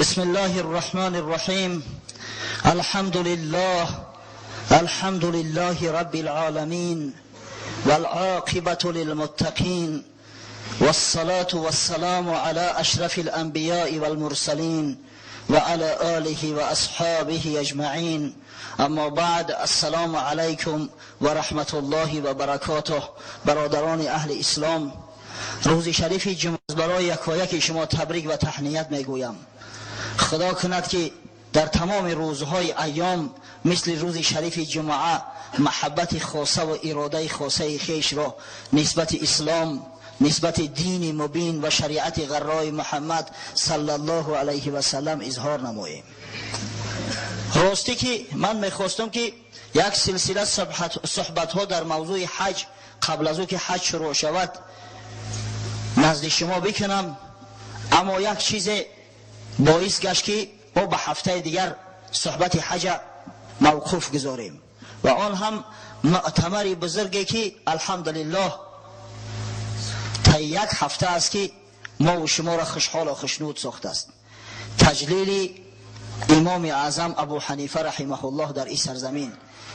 بسم الله الرحمن الرحيم. الحمد لله، الحمد لله رب العالمين، والعاقبة للمتقين، والصلاة والسلام على أشرف الأنبياء والمرسلين وعلى آله وأصحابه أجمعين. أما بعد، السلام عليكم ورحمة الله وبركاته. برادران أهل إسلام، روز شریف جمعه برای یکایک شما تبریک و تهنیت میگویم. خدا کند که در تمام روزهای ایام مثل روز شریف جمعه محبت خاصه و اراده خاصه خویش را نسبت اسلام، نسبت دین مبین و شریعت غرای محمد صلی الله علیه و سلم اظهار نماییم. راستی که من میخواستم که یک سلسله صحبت ها در موضوع حج قبل از او که حج شروع شود نزد شما بکنم، اما یک چیز باعث گشت که ما به هفته دیگر صحبت حج موقوف گذاریم و آن هم مؤتمر بزرگی که الحمدلله تا یک هفته است که ما و شما را خوشحال و خوشنود ساخته است. تجلیل امام اعظم ابو حنیفه رحمه الله در این سرزمین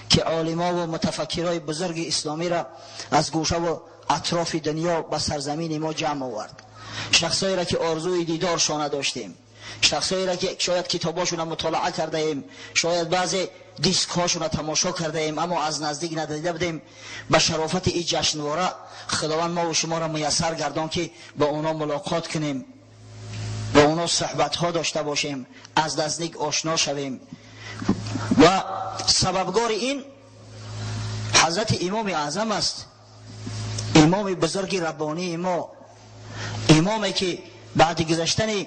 که عالما و متفکرای بزرگ اسلامی را از گوشه و اطراف دنیا به سرزمین ما جمع آورد. شخصایی را که آرزوی دیدارشان داشتیم، شخصایی را که شاید کتاباشون را مطالعه کرده ایم، شاید بعضی دیسک هاشون را تماشا کرده ایم، اما از نزدیک ندیده بودیم. به شرافت این جشنواره خداوند ما و شما را میسر گردان که با اونا ملاقات کنیم، با اونا صحبت ها داشته باشیم، از نزدیک آشنا شویم. و سببگار این حضرت امام اعظم است، امام بزرگ ربانی ما، امامی که بعد گذشتن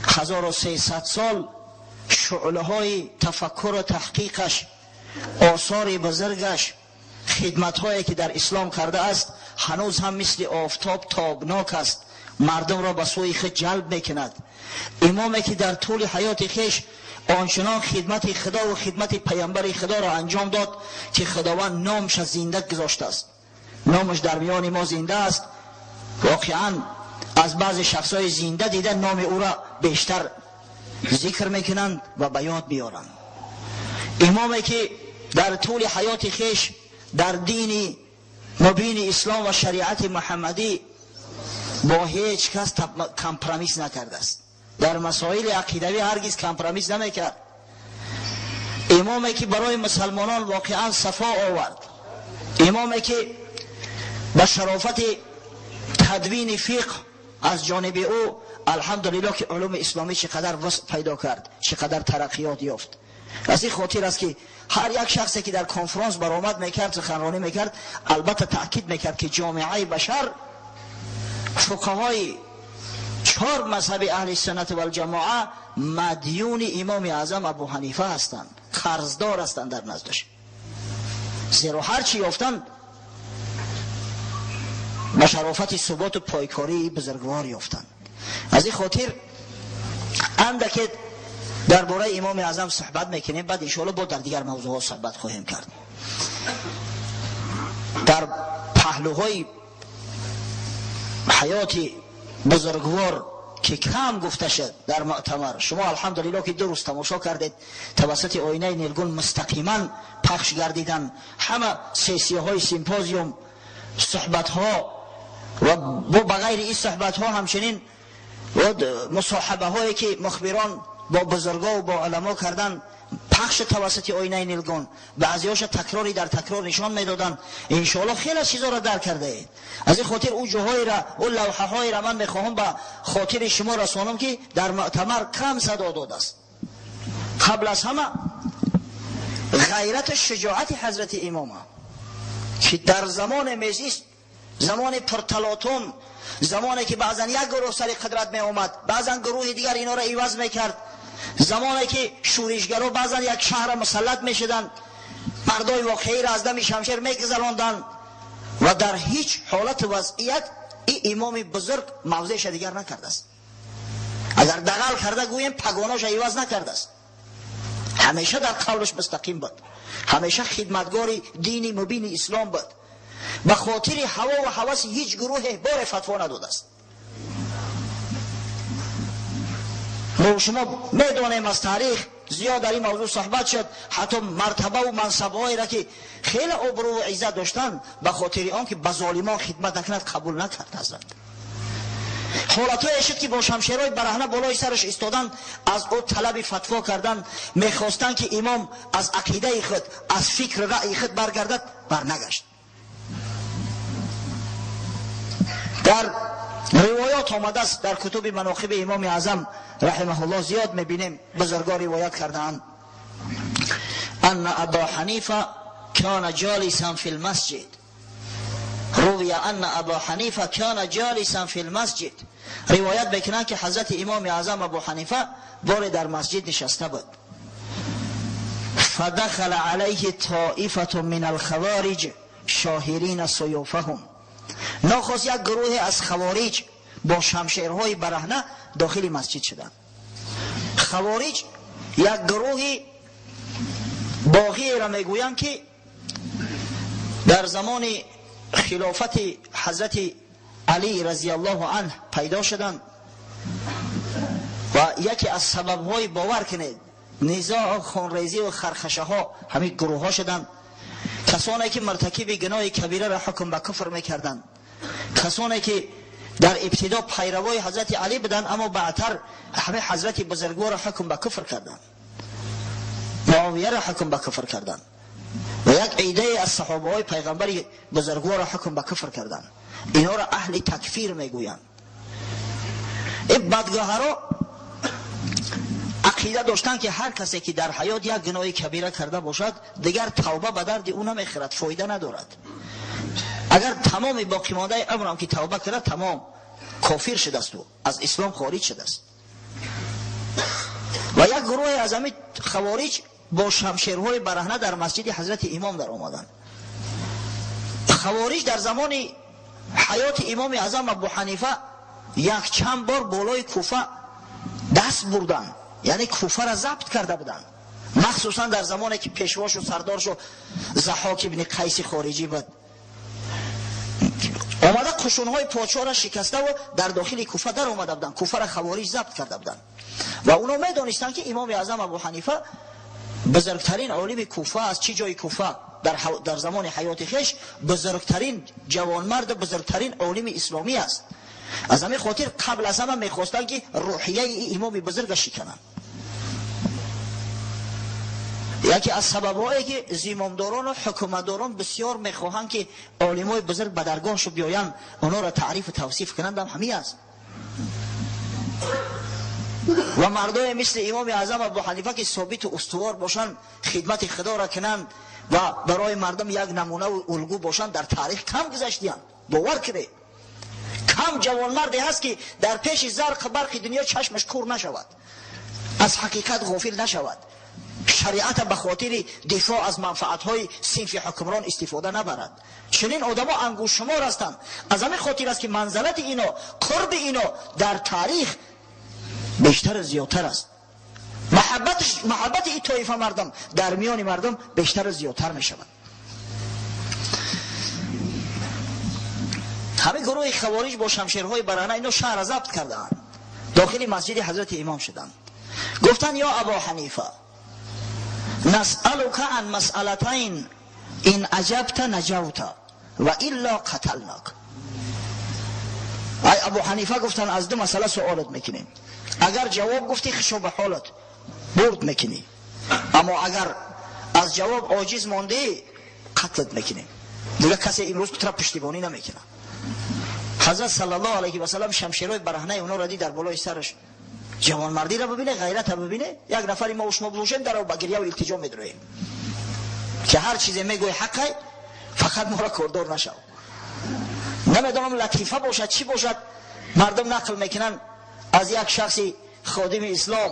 1300 سال شعله های تفکر و تحقیقش، آثار بزرگش، خدمت هایی که در اسلام کرده است هنوز هم مثل آفتاب تابناک است، مردم را به سوی خود جلب میکند. امامی که در طول حیات خویش آنچنان خدمت خدا و خدمت پیامبر خدا را انجام داد که خداوند نامش زنده گذاشته است، نامش در میان ما زنده است. واقعا از بعض شخصای زنده دیده نام او را بیشتر ذکر میکنند و به یاد میارند. امامی که در طول حیات خویش در دین مبین اسلام و شریعت محمدی با هیچ کس компромисс نکرده است، در مسائل عقیدوی هرگز компромисс نمیکرد. امامی که برای مسلمانان واقعا صفا آورد، امامی که به شرافت تدوین فقه از جانب او الحمدلله که علوم اسلامی چقدر وسع پیدا کرد، چقدر ترقیات یافت. از این خاطر است که هر یک شخصی که در کنفرانس برآمد میکرد، سخنرانی میکرد، البته تاکید میکرد که جامعه بشر فقهای چهار مذهب اهل سنت و الجماعه مدیون امام اعظم ابو حنیفه هستند، قرضدار هستند در نزدش، زیرا هر چی یافتند به شرافت ثبات و پایکاری بزرگوار یافتند. از این خاطر اندک درباره امام اعظم صحبت میکنیم، بعد انشاءالله با در دیگر موضوعات صحبت خواهیم کرد. در پهلوهای حیات بزرگوار که کم گفته شد در مؤتمر، شما الحمدلله که دو روز تماشا کردید، توسط آینه نیلگون مستقیما پخش گردیدن همه سیسیه های سیمپوزیوم، صحبت ها و با بغیر این صحبت ها همچنین مصاحبه هایی که مخبران با بزرگا و با علما کردن پخش توسط آینه نیلگون، بعضیاش تکراری در تکرار نشان میدادن. انشاءالله خیلی از چیزا را درک کرده اید. از این خاطر او جاهای را، او لوحه های را من میخواهم به خاطر شما رسانم که در مؤتمر کم صدا داده است. قبل از همه غیرت شجاعت حضرت امام که در زمان میزیست، زمان پرتلاطم، زمانی که بعضا یک گروه سر قدرت می آمد، بعضا گروه دیگر اینا را عوض میکرد، زمانی که شورشگرا بعضا یک شهر مسلط میشدند، مردای واقعی را از دم شمشیر میگذراندند و در هیچ حالت وضعیت این امام بزرگ موضعش دیگر نکرده است. اگر دغل کرده گوییم پگاناش عوض نکرده است، همیشه در قولش مستقیم بود، همیشه خدمتگار دین مبین اسلام بود، به خاطر هوا و هوس هیچ گروه بار فتوا نداده است. Мо шумо медонем, аз таърих зиёд дар ин мавзӯъ суҳбат шуд, ҳатто мартаба ва мансабҳоеро, ки хеле обрӯ ва иззат доштанд, ба хотири он ки ба золимон хидмат накунад, қабул накард ҳазрат. Ҳолатҳое шуд, ки бо шамшерҳои бараҳна болои сараш истоданд, аз ӯ талаби фатво карданд, мехостанд, ки имом аз ақидаи худ, аз фикр раъйи худ баргардад, барнагашт. Дар ривоят омадааст, дар кутуби манокиби имоми аъзам раҳимаҳуллоҳ зиёд мебинем, бузургон ривоят кардаанд: أن أبا حنيفة كان جالسا في المسجد. روي أن أبا حنيفة كان جالسا في المسجد. ривоят мекунанд, ки ҳазрати имоми аъзам Абу Ҳанифа боре дар масҷид нишаста буд. فدخل عليه طائفة من الخوارج شاهرين سيوفهم. нохост як гурӯҳе аз хавориҷ бо шамшерҳои бараҳна дохили масҷид шуданд. Хавориҷ як гурӯҳи боғиеро мегӯянд, ки дар замони хилофати ҳазрати Алӣ разияллоҳу анҳ пайдо шуданд ва яке аз сабабҳои, бовар кунед, низоъ, хунрезӣ ва хархашаҳо ҳамин гурӯҳҳо шуданд. Касоне ки муртакиби гуноҳи кабираро ҳукм ба куфр мекарданд, касоне ки дар ибтидо пайравои ҳазрати Алӣ буданд, аммо баъдтар ҳамин ҳазрати бузургворро ҳукм ба куфр карданд, Муовияро ҳукм ба куфр карданд ва як идае аз саҳобаҳои пайғамбари бузургворро ҳукм ба куфр карданд. Инҳоро аҳли такфир мегӯянд. Ин бадгоҳаро ақида доштанд, ки ҳар касе ки дар ҳаёт як гуноҳи кабира карда бошад, дигар тавба ба дарди ӯ намехӯрад, фоида надорад. Агар тамоми боқимондаи умрам ки тавба кунад, тамом кофир шудааст, ӯ аз ислом хориҷ шудааст. Ва як гурӯҳе аз ҳамин хавориҷ бо шамшерҳои бараҳна дар масҷиди ҳазрати имом дар омаданд. Хавориҷ дар замони ҳаёти имоми аъзам Абу Ҳанифа якчанд бор болои Куфа даст бурданд, яъне Куфаро забт карда буданд, махсусан дар замоне ки пешвошу сардоршу Заҳок ибни Қайси хориҷӣ буд. Омада қушунҳои подшоҳро шикаставу дар дохили Куфа дар омада буданд, Куфаро хавориҷ забт карда буданд. Ва оно медонистанд, ки имоми аъзам Абу Ҳанифа бузургтарин олими Куфа аст. Чӣ ҷои Куфа, дар замони ҳаёти хеш бузургтарин ҷавонмарду бузургтарин олими исломӣ аст. Аз ҳамин хотир қабл аз ҳама мехостанд, ки рӯҳияи имоми бузурга шикананд. Яке аз сабабҳое, ки зимомдорону ҳукуматдорон бисёр мехоҳанд, ки олимои бузург ба даргоҳшу биёянд, онҳоро таърифу тавсиф кунанд, ҳам ҳамин аст. Ва мардое мисли имоми аъзам Абу Ҳанифа, ки собиту устувор бошанд, хидмати худоро кунанд ва барои мардум як намунаву улгӯ бошанд, дар таърих кам гузаштиянд. Бовар кунед, кам ҷавонмарде ҳаст, ки дар пеши зарқу барқи дунё чашмаш кур нашавад, аз ҳақиқат ғофил нашавад, шариата ба хотири дифоъ аз манфаатҳои синфи ҳукмрон истифода набарад. Чунин одамо ангуштшумор ҳастанд. Аз ҳамин хотир аст, ки манзалати ино, қурби ино дар таърих бештару зиёдтар аст. Маҳаббати ин тоифа мардум дар миёни мардум бештару зиёдтар мешавад. Ҳамин гурӯҳи хавориҷ бо шамшерҳои бараҳна ино шаҳрро забт кардаанд, дохили масҷиди ҳазрати имом шуданд. Гуфтанд: ё Або Ҳанифа, نسألك عن مسألتين، إن أجبت نجوت و إلا قتلناك. ای ابو حنیفه، گفتن از دو مسئله سوالت میکنیم، اگر جواب گفتی خوشا به حالت، برد میکنی، اما اگر از جواب عاجز ماندی، قتلت میکنیم. دیگه کسی امروز تو پشتیبانی نمیکنه. حضرت صلی الله علیه و سلم شمشیرهای برهنه اونا را دید در بالای سرش. ҷавонмардиро бибине, ғайрата бибине. Як нафари мо шумо бошем, дар ба гирья ва илтиҷо медроем, ки ҳар чизе мегӯи ҳаққай, фақат моро кордор нашав. Намедонам, латифа бошад, чӣ бошад, мардум нақл мекунанд аз як шахси ходими ислом,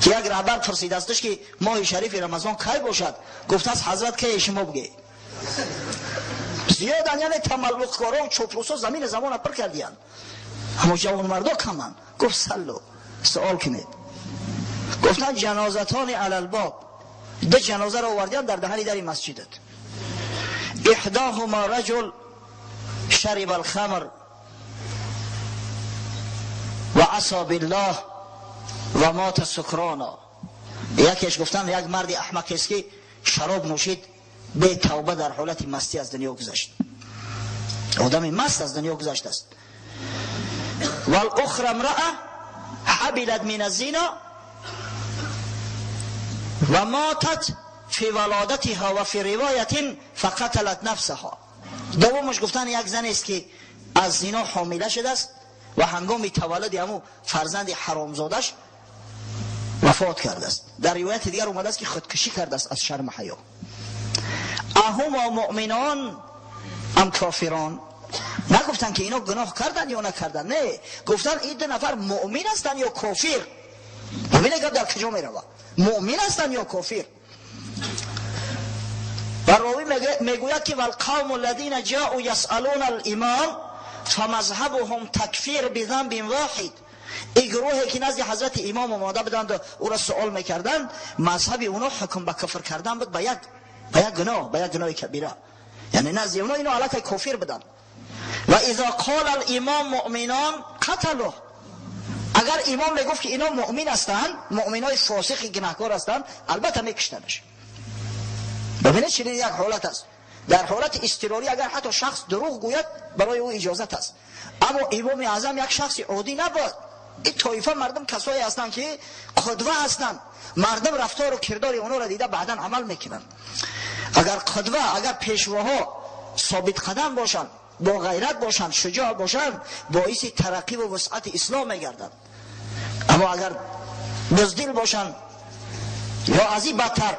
ки як раҳбар пурсидасташ, ки моҳи шарифи Рамазон кай бошад. Гуфтааст: ҳазрат, кае шумо бигӯ. Зиёдан, яъне тамаллуқкорон, чоплусо замини замона пур кардиянд, аммо ҷавонмардо каманд. Гуфт: سلوا، سؤال кунед. Гуфтанд: جنازتان على الباب. ду ҷанозаро овардиям дар даҳани дари масҷидат. إحداهما رجل شرب الخمر وعصى بالله. و مات سکرانا. یکیش گفتن یک مرد احمق است که شراب نوشید، به توبه در حالت مستی از دنیا گذشت. آدم مست از دنیا گذشت است. والاخرى امرأة حبلت من الزنا و ماتت فی ولادتها و فی روایت فقتلت نفسها. دومش گفتن یک زن است که از زنا حامله شده است و هنگام تولد همو فرزند حرامزادش وفات کرده است. در روایت دیگر اومده است که خودکشی کرده است از شرم حیا. اهما مؤمنان ام کافران؟ نگفتن که اینا گناه کردن یا نکردن، نه، گفتن این دو نفر مؤمن هستن یا کافر. ببینید گپ در کجا میرود، مؤمن هستن یا کافر. و راوی میگوید که والقوم الذین جاءوا یسألون الامام فمذهبهم تکفیر بذنب واحد. این گروهی که نزد حضرت امام آمده بودند و او را سوال میکردند، مذهب اونا حکم به کفر کردن بود، به یک گناه، به یک گناه کبیره. یعنی نزد اونا اینا علاقه کافر بودند. و اذا قال الامام مؤمنان قتلوه. اگر امام میگفت که اینا مؤمن هستند، مؤمنای فاسق گناهکار هستند، البته میکشتنش. ببینید چنین یک حالت است. در حالت اضطراری اگر حتی شخص دروغ گوید برای او اجازت است. اما امام اعظم یک شخص عادی نبود. این طایفه مردم کسایی هستند که قدوه هستند، مردم رفتار و کردار اونا را دیده بعدا عمل میکنند. اگر قدوه، اگر پیشواها ثابت قدم باشند، با غیرت باشند، شجاع باشند، باعث ترقی و وسعت اسلام میگردند. اما اگر بزدل باشند یا از این بدتر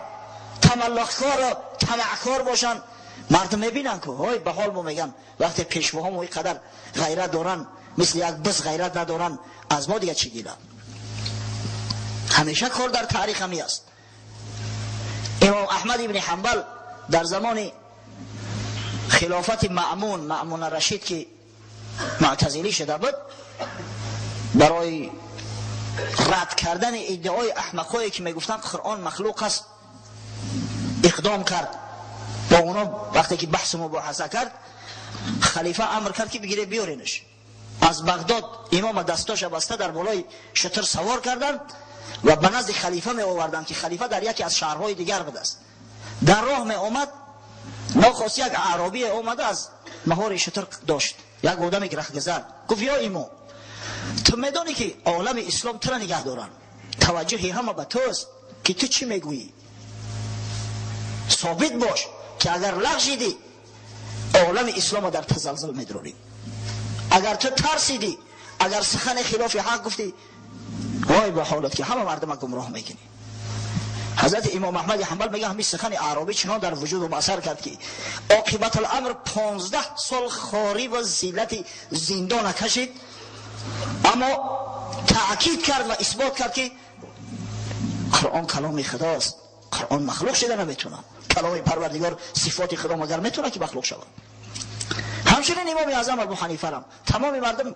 تملقکار و طمعکار باشند، مردم میبینن که های به حال ما میگن وقتی پیشواها ما اینقدر غیرت دارن، مثل یک بز غیرت ندارن، از ما دیگه چی گیرن؟ همیشه کار در تاریخ همی است. امام احمد ابن حنبل در زمان خلافت مأمون رشید که معتزلی شده بود، برای رد کردن ادعای احمقایی که میگفتن قرآن مخلوق است اقدام کرد. با اونا وقتی که بحث مباحثه کرد، خلیفه امر کرد که بگیره بیارینش. از بغداد امام دستاش بسته در بالای شتر سوار کردند و به نزد خلیفه می آوردند که خلیفه در یکی از شهرهای دیگر بوده است. در راه می آمد، ناخواست یک اعرابی آمده از مهار شتر داشت، یک آدمی که رهگذر. گفت یا امام، تو میدانی که عالم اسلام تو را نگه دارن، توجه همه به توست که تو چی میگویی. ثابت باش که اگر لغزیدی عالم اسلام در تزلزل میدرونی. اگر تو ترسیدی، اگر سخن خلاف حق گفتی، وای به حالت که همه مردم گمراه میکنی. حضرت امام احمد حنبل میگه همین سخن اعرابی چنان در وجود اثر کرد که عاقبت الامر 15 سال خواری و ذلت زندان کشید، اما تأکید کرد و اثبات کرد که قرآن کلام خداست، قرآن مخلوق شده نمیتونه. کلام پروردگار صفات خدا مگر میتونه که مخلوق شود؟ همچنین امام اعظم ابو حنیفه هم تمام مردم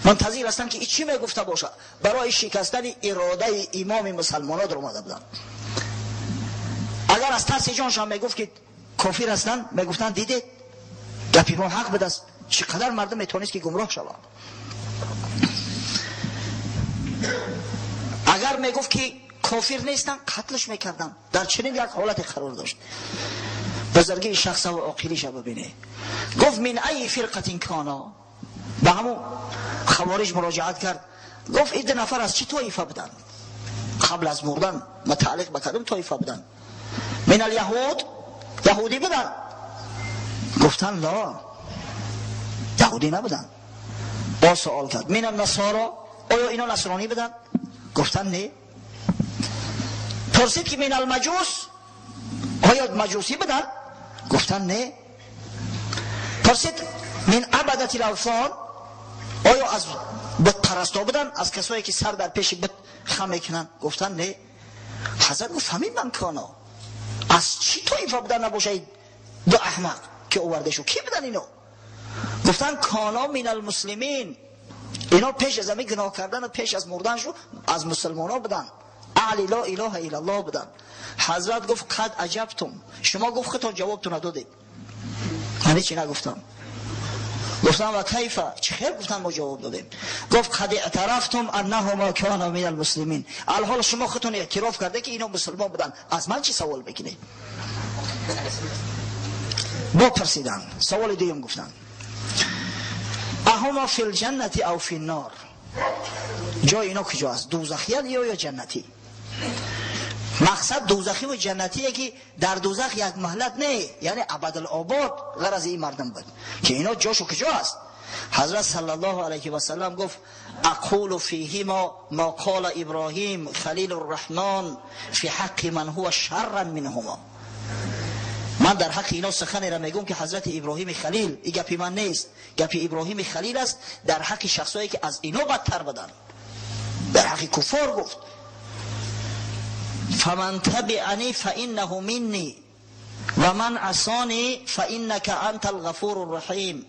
منتظر هستند که این چی میگفته باشه. برای شکستن اراده امام مسلمانان در اومده بودن. اگر از ترس جانشان میگفت که کافر هستند، میگفتند دیدید گپ امام حق بوده است، چقدر مردم میتونست که گمراه شوند. اگر میگفت که کافر نیستن، قتلش میکردن. در چنین یک حالت قرار داشت. بزرگی شخص و عاقلیش ببینه. گفت من ای فرقه کانا، به همون خوارج مراجعت کرد. گفت این دو نفر از چه طایفه بودن؟ قبل از مردن متعلق به کدام طایفه بودن؟ من الیهود، یهودی بودن؟ گفتن لا، یهودی نبودن. با سوال کرد من النصارا، آیا اینا نصرانی بودن؟ گفتن نه. پرسید که من المجوس، آیا مجوسی بودن؟ گفتن نه. پرسید من عبدت الاوثان، آیا از بت پرستا بودن، از کسایی که سر در پیش بت خم میکنن؟ گفتن نه. حضرت گفت فهمید من کانا از چی طایفه بودن نباشه دو احمق که آورده شو، کی بودن اینا؟ گفتن کانا من المسلمین، اینا پیش از همین گناه کردن و پیش از مردن شو از مسلمان ها بودن، اهل لا اله الا الله بودن. حضرت گفت قد عجبتم، شما گفت خودتون جوابتون ندادید، من چی نگفتم. Гуфтам ва кайфа, чӣ хел? Гуфтам мо ҷавоб додем. Гуфт қад اعترفتم انهما کانا من المسلمین. الحال шумо худтон эътироф карда ки ино мусулмон буданд, аз ман чӣ савол мекунед? Бо пурсиданд саволи дуюм, гуфтанд اهما فی الجنة او فی النار، ҷои ино куҷо аст, дӯзахиян ё ҷаннатӣ? Мақсад дӯзахӣ ва ҷаннатие ки дар дӯзах як маҳлат не, яъне абадалобод ғарази ин мардум буд ки ино ҷошу куҷо аст. Ҳазрат саллаллоҳу алайҳи васаллам гуфт اقول فیهما ما قال ابراهیم خلیل الرحمن فی حق من هو شرا منهما. من در حق اینا سخنی را میگم که حضرت ابراهیم خلیل، این گپی من نیست، گپی ابراهیم خلیل است در حق شخصایی که از اینا بدتر بدن، در حق کفار گفت فمن تبعنی فانه منی و من عصانی فانک انت الغفور الرحیم.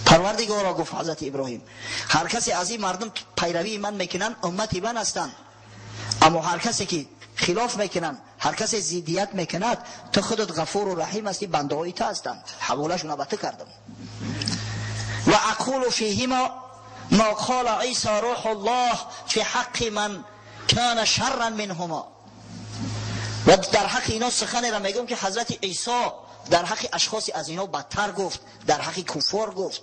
پروردگارا، گفت حضرت ابراهیم، هر کسی از این مردم پیروی من میکنن امتی من هستند، اما هر کسی که خلاف میکنن، هر کسی زیدیت میکند، تو خودت غفور و رحیم هستی، بنده های تو هستند، حوالهشون به تو کردم. و اقول فیهما ما قال عیسی روح الله فی حق من کان شرا منهما. و در حق اینا سخنی را میگم که حضرت عیسی در حق اشخاصی از اینا بدتر گفت، در حق کفار گفت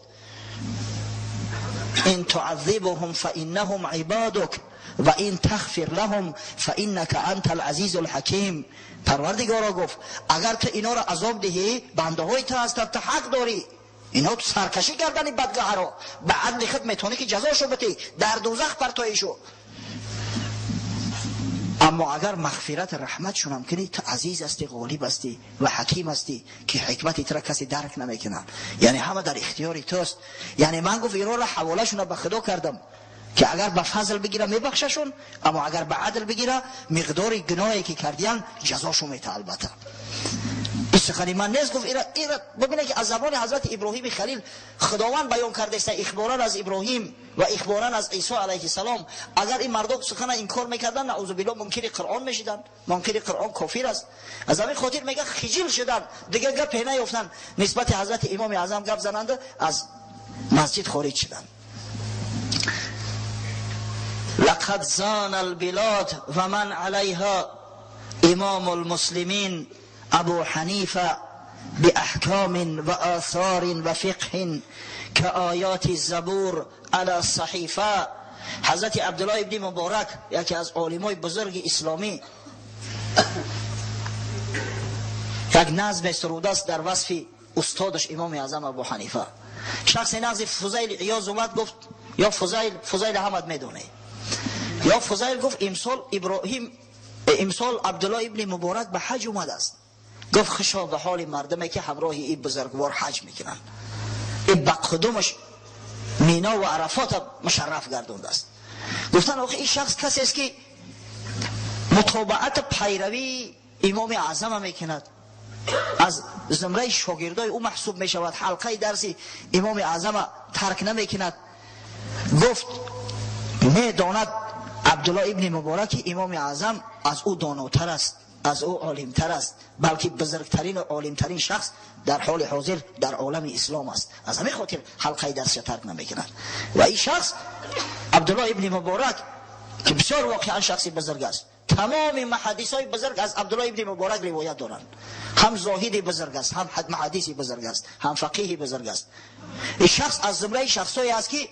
ان تعذبهم فانهم عبادك و ان تغفر لهم فانك انت العزیز الحکیم. پروردگارا، گفت اگر تو اینا را عذاب دهی بنده های تو هستند، تو حق داری، اینا تو سرکشی کردن این بدگاه را، به عدل خود میتونی که جزاشو بتی، در دوزخ پرتایشو، اما اگر مغفرت رحمتشون هم کنی تو عزیز هستی، غالب هستی و حکیم هستی که حکمت تو را کسی درک نمیکنه، یعنی همه در اختیار توست. یعنی من گفت اینا را حوالهشون به خدا کردم که اگر به فضل بگیره میبخششون، اما اگر به عدل بگیره مقدار گناهی که کردیان جزاشو میته. البته این سخنی من نیست. گفت ایرا ببینه که از زبان حضرت ابراهیم خلیل خداوند بیان کرده است، اخبارا از ابراهیم و اخبارا از عیسی علیه السلام. اگر این مردم سخن انکار میکردن نعوذ بالله منکر قرآن میشدن، منکر قرآن کافر است. از همین خاطر میگه خجل شدن، دیگه گپ نیافتن نسبت حضرت امام اعظم گپ زنند، از مسجد خارج شدن. لقد زان البلاد و من علیها امام المسلمین ابو حنیفه باحکام و آثار و فقه كآیات الزبور علی الصحیفه. حضرت عبدالله ابن مبارک یکی از عالمای بزرگ اسلامی یک نظم سروده است در وصف استادش امام اعظم ابو حنیفه. شخص نزد فضیل عیاض اومد گفت یا فضیل، فضیل احمد میدونه، یا فضیل، گفت امسال ابراهیم، امسال عبدالله ابن مبارک به حج اومده است. گفت خوشا به حال مردمی که همراه این بزرگوار حج میکنن، این به قدومش مینا و عرفات مشرف گردونده است. گفتن آخه این شخص کسی است که متابعت پیروی امام اعظم میکند، از زمره شاگردای او محسوب میشود، حلقه درسی امام اعظم ترک نمیکند. گفت میداند عبدالله ابن مبارک امام اعظم از او داناتر است، از او عالمتر است، بلکه بزرگترین و عالمترین شخص در حال حاضر در عالم اسلام است. از همین خاطر حلقه درس ترک نمیکند. و این شخص عبدالله ابن مبارک که بسیار واقعا شخصی بزرگ است، تمام محدث های بزرگ از عبدالله ابن مبارک روایت دارند. هم زاهد بزرگ است، هم محدث بزرگ است، هم فقیه بزرگ است. این شخص از زمره شخصایی است که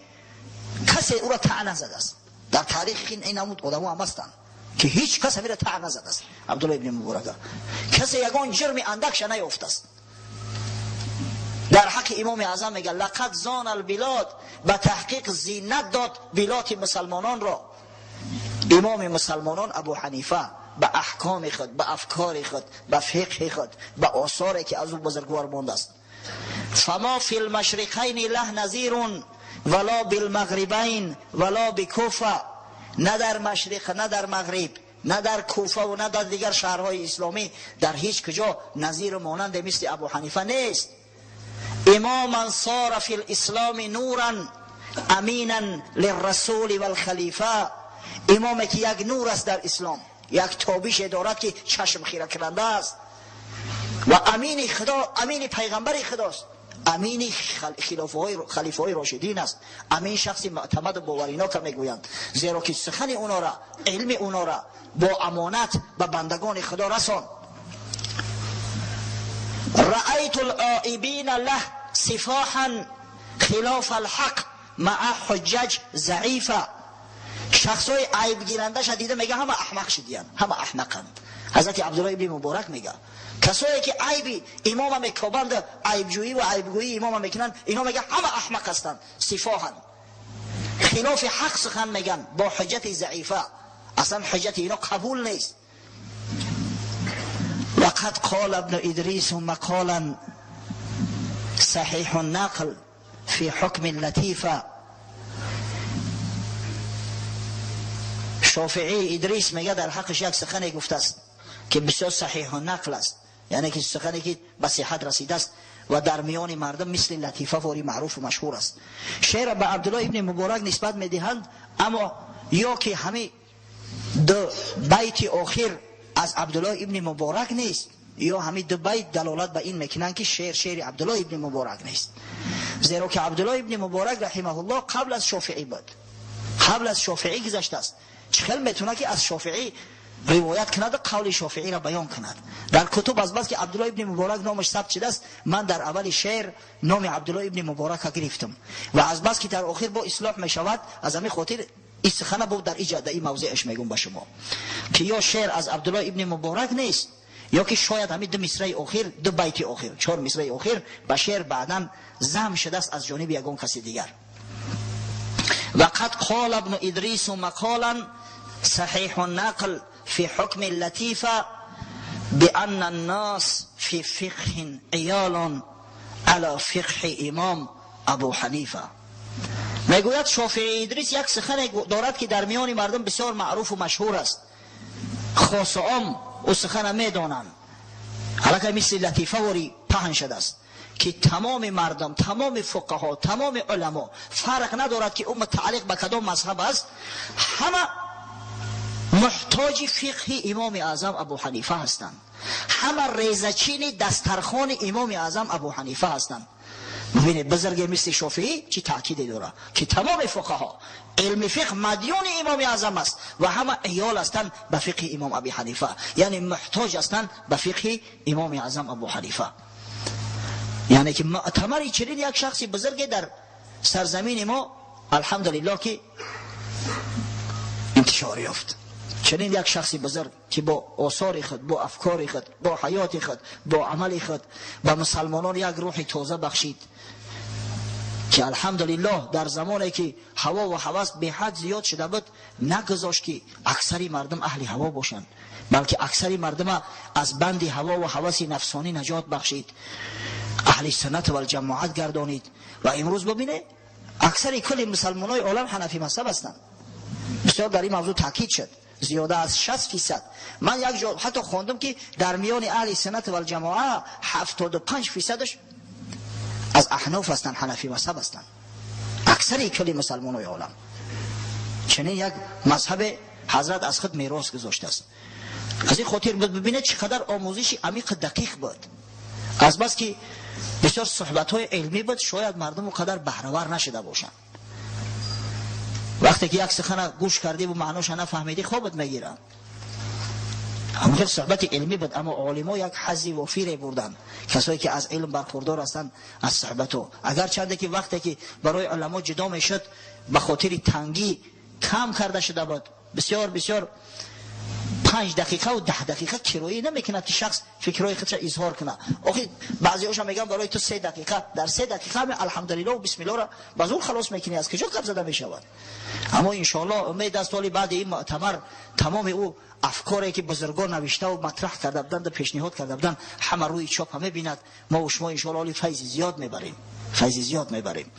کسی او را طعن نزده است. در تاریخ این نمود آدم‌ها هم هستند که هیچ کس را طعن نزده است. عبدالله ابن مبارک کسی یگان جرم اندکش نیافته است. در حق امام اعظم میگه لقد زان البلاد، به تحقیق زینت داد بلاد مسلمانان را امام مسلمانان ابو حنیفه، به احکام خود، به افکار خود، به فقه خود، به آثاری که از او بزرگوار مانده است. فما فی المشرقین له نظیر ولا بالمغربین ولا بکوفه. نه در مشرق، نه در مغرب، نه در کوفه و نه در دیگر شهرهای اسلامی، در هیچ کجا نظیر و مانند مثل ابو حنیفه نیست. اماما صار فی الاسلام نورا امینا للرسول والخلیفه. امامی که یک نور است در اسلام، یک تابش دارد که چشم خیره کننده است و امین خدا، امین پیغمبر خداست. Амини халифаҳои рошидин аст. Амин шахси муътамад боваринока мегӯянд, зеро ки сухани онора, илми онора бо амонат ба бандагони Худо расон. رأيت العائبين له سفاحا خلاف الحق مع حجج ضعیفه. شخصای عیب گیرنده دیده میگه همه احمق شدیان، همه احمقند. حضرت عبدالله ابن مبارک میگه کسایی که عیب امام میکوبند، عیبجویی و عیبگویی امام میکنن، اینا میگه همه احمق هستند، سفاهن، خلاف حق سخن میگن با حجت ضعیفه، اصلا حجت اینا قبول نیست. وقد قال ابن ادریس مقالا صحیح النقل فی حکم لطیفه. شافعی ادریس میگه در حقش یک سخنی گفته است که بسیار صحیح و نقل است، یعنی که سخنی که به صحت رسیده است و در میان مردم مثل لطیفه واری معروف و مشهور است. شعر به عبدالله ابن مبارک نسبت میدهند، اما یا که همه دو بیت آخر از عبدالله ابن مبارک نیست، یا همه دو بیت دلالت به این میکنند که شعر شعر عبدالله ابن مبارک نیست، زیرا که عبدالله ابن مبارک رحمه الله قبل از شافعی بود، قبل از شافعی گذشته است. چخل میتونه که از شافعی روایت کند و قول شافعی را بیان کند؟ در کتب از بس که عبدالله ابن مبارک نامش ثبت شده است، من در اول شعر نام عبدالله ابن مبارک را گرفتم و از بس که در آخر با اصلاح میشود، از همین خاطر این سخنه بود در اینجا در این موضعش میگم به شما که یا شعر از عبدالله ابن مبارک نیست، یا که شاید همین دو مصرع آخر، دو بیت آخر، چهار مصرع آخر به شعر بعداً زم شده است از جانب یگان کسی دیگر. وقد قال ابن ادریس مقالا صحیح النقل في حكم اللطيفة بأن الناس في فقه عيال على فقه امام ابو حنیفه. میگوید شافعی ادریس یک سخن دارد که در میان مردم بسیار معروف و مشهور است، خاص و عام او سخن میدانند، حالا مثل لطیفه واری پهن شده است که تمام مردم، تمام فقها، تمام علما، فرق ندارد که او متعلق به کدام مذهب است، همه محتاج فقه امام اعظم ابو حنیفه هستند، همه ریزچین دسترخوان امام اعظم ابو حنیفه هستند. ببینید بزرگ مثل شافعی چی تاکید داره که تمام فقها علم فقه مدیون امام اعظم است و همه عیال هستند به فقه امام ابی حنیفه، یعنی محتاج هستند به فقه امام اعظم ابو حنیفه. یعنی که معتمر چنین یک شخص بزرگ در سرزمین ما الحمدلله که انتشار یافت، چنین یک شخص بزرگ که با آثار خود، با افکار خود، با حیات خود، با عمل خود به مسلمانان یک روح تازه بخشید که الحمدلله در زمانی که هوا و هوس به حد زیاد شده بود نگذاشت که اکثر مردم اهل هوا باشند، بلکه اکثر مردم از بند هوا و هوس نفسانی نجات بخشید، اهل سنت و الجماعت گردانید. و امروز ببینه اکثر کل مسلمانای عالم حنفی مذهب هستند. بسیار در این موضوع تاکید شد، زیاده از 60%. من یک جا حتی خواندم که در میان اهل سنت و الجماعه 75% از احناف هستند، حنفی مذهب هستند، اکثر کل مسلمانای عالم. چنین یک مذهب حضرت از خود میراث گذاشته است. از این خاطر ببینید چقدر آموزش عمیق دقیق بود. از بس که بسیار صحبت های علمی بود، شاید مردم قدر بهره نشده باشند. وقتی که یک سخن گوش کردی و معناش نفهمیدی خوابت میگیره. همون صحبت علمی بود، اما عالما یک حظی وفیری بردن، کسایی که از علم برخوردار هستند از صحبت او. اگر چنده که وقتی که برای علما جدا میشد به خاطر تنگی کم کرده شده بود، بسیار بسیار 5 دقیقه و 10 دقیقه کرایه نمیکند که شخص فکرهای خودش اظهار کنه. آخه بعضی‌هاش میگن برای تو 3 دقیقه، در 3 دقیقه هم الحمدلله و بسم الله را به زور خلاص میکنی، از کجا قبض زده میشود؟ اما ان شاء الله امید است ولی بعد این مؤتمر تمام او افکاری که بزرگان نوشته و مطرح کرده بودند و پیشنهاد کرده بودند همه روی چاپ همه بیند. ما و شما ان شاء الله فیض زیاد میبریم، فیض زیاد میبریم.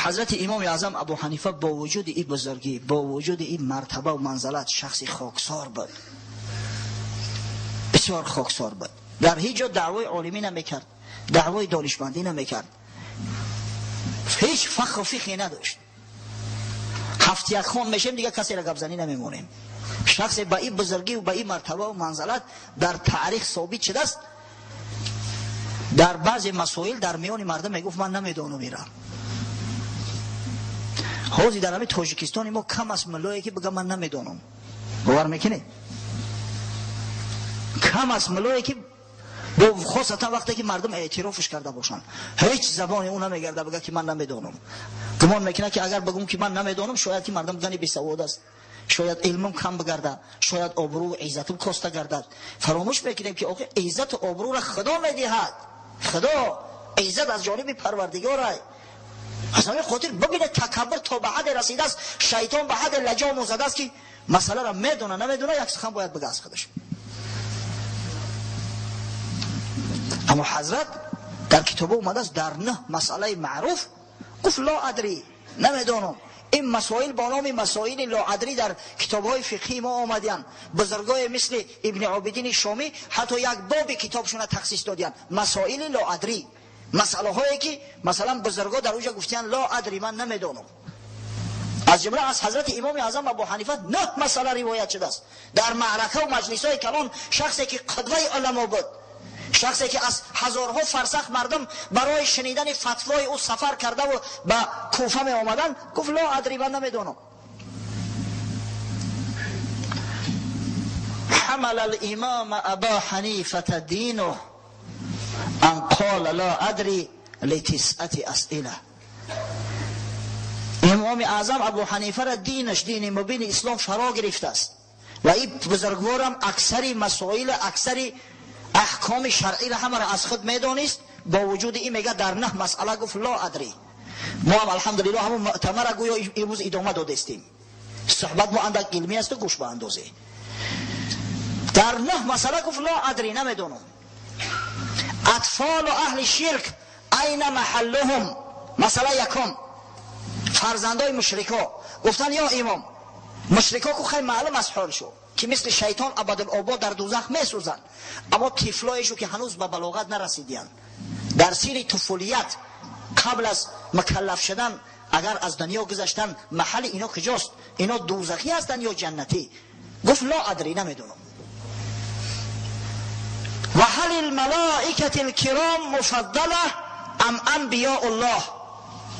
حضرت امام اعظم ابو حنیفه با وجود این بزرگی، با وجود این مرتبه و منزلت، شخصی خاکسار بود، بسیار خاکسار بود. در هیچ جا دعوای عالمی نمیکرد، دعوای دانشمندی نمیکرد، هیچ فخر و فخری نداشت. 7-1 خون میشیم دیگه کسی را گپ زنی نمیمونیم. شخص با این بزرگی و با این مرتبه و منزلت در تاریخ ثابت شده است. Дар баъзе масоил дар миёни мардум мегуфт ман намедонам ира. Ҳозир дар ҳамин Тоҷикистони мо кам аст муллое ки бигӯяд ман намедонам. Бовар мекунед? Кам аст муллое ки хосатан вақте ки мардум эътирофш карда бошанд, ҳеҷ забони ӯ намегарда бигӯяд ки ман намедонам. Гумон мекунад ки агар бигӯм ки ман намедонам, шояд ки мардум бигӯянд бесавод аст, шояд илмам кам бигарда, шояд обрӯ иззатам коста гардад. Фаромӯш мекунем ки охир иззату обрӯро Худо медиҳад. Худо иззат аз ҷониби Парвардигор аст. Аз ҳамин хотир бибинед, такаббур то ба ҳадде расидааст, шайтон ба ҳадде лаҷому задааст ки масъаларо медона намедона, як сухан бояд бигӯяд аз худаш. Аммо ҳазрат дар китоба омадааст дар 9 масъалаи маъруф гуфт ла адри, намедонам. Ин масоил бо номи масоили ла адри дар китобҳои фиқҳии мо омадиянд. Бузургое мисли Ибни Обидини Шомӣ ҳатто як боби китобшона тахсис додиянд, масоили ла адри, масъалаҳое ки масалан бузургҳо дар онҷо гуфтиянд ла адри, ман намедонам. Аз ҷумла аз ҳазрати имоми аъзам Абу Ҳанифа 9 масъала ривоят шудааст. Дар маърака ва маҷлисҳои калон шахсе ки қудваи уламо буд, шахсе ки аз ҳазорҳо фарсах мардум барои шунидани фатвои ӯ сафар кардаву ба Куфа меомаданд, гуфт ла адри, ман намедонам. حمل الامام ابا حنیفة دینه ان قال لا ادری لتسعة اسئله. امام اعظم ابو حنیفه را دینش، دین مبین اسلام فرا گرفته است و این بزرگوارم اکثری مسائل، اکثری احکام شرعی را همه را از خود میدانست. با وجود این میگه در 9 مسئله گفت لا ادری. ما هم الحمدلله همون مؤتمر گویا امروز ادامه دادستیم. صحبت ما اندک علمی است و گوش به اندازه. در 9 مسئله گفت لا ادری، نمیدونم. اطفال و اهل شرک این محلهم. مسئله یکم، فرزندای مشرکا گفتن یا امام، مشرکا کو خیلی معلوم از حال شو که مثل شیطان ابدالآباد در دوزخ میسوزند، اما طفلایشو که هنوز به بلاغت نرسیدیان، در سیر طفولیت قبل از مکلف شدن اگر از دنیا گذشتن، محل اینا کجاست؟ اینا دوزخی هستن یا جنتی؟ گفت لا ادری، نمیدونم. و هل الملائکة الکرام مفضله ام انبیاء الله.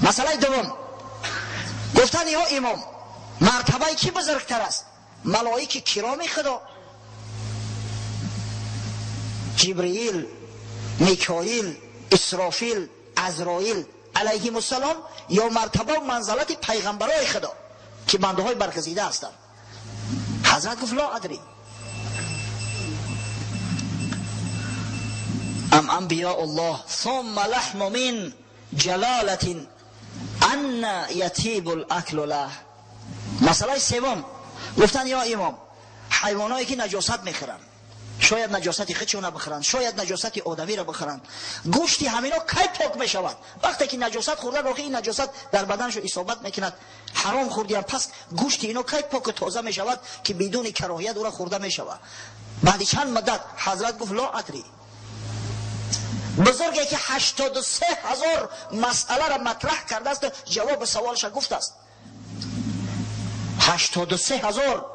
مسئله دوم، گفتن یا امام مرتبه کی بزرگتر است؟ ملائک کرامی خدا، جبرئیل، میکائیل، اسرافیل، عزرائیل علیهم السلام، یا مرتبه و منزلت پیغمبرای خدا که بنده های برگزیده هستند؟ حضرت گفت لا ادری. ام انبیاء الله ثم لحم من جلالة ان یتیب الاکل له. مسئله سوم، گفتن یا امام حیوانایی که نجاست میخورند، شاید نجاست خودشون بخورند، شاید نجاست آدمی را بخورند، گوشتی همینا کی پاک میشود؟ وقتی که نجاست خورده، واقعا این نجاست در بدنش اصابت میکند، حرام خوردیم، پس گوشت اینا کی پاک و تازه میشود که بدون کراهیت او را خورده میشود؟ بعد چند مدت حضرت گفت لا ادری. بزرگی که 83,000 مسئله را مطرح کرده است، جواب سوالش گفت است. 83,000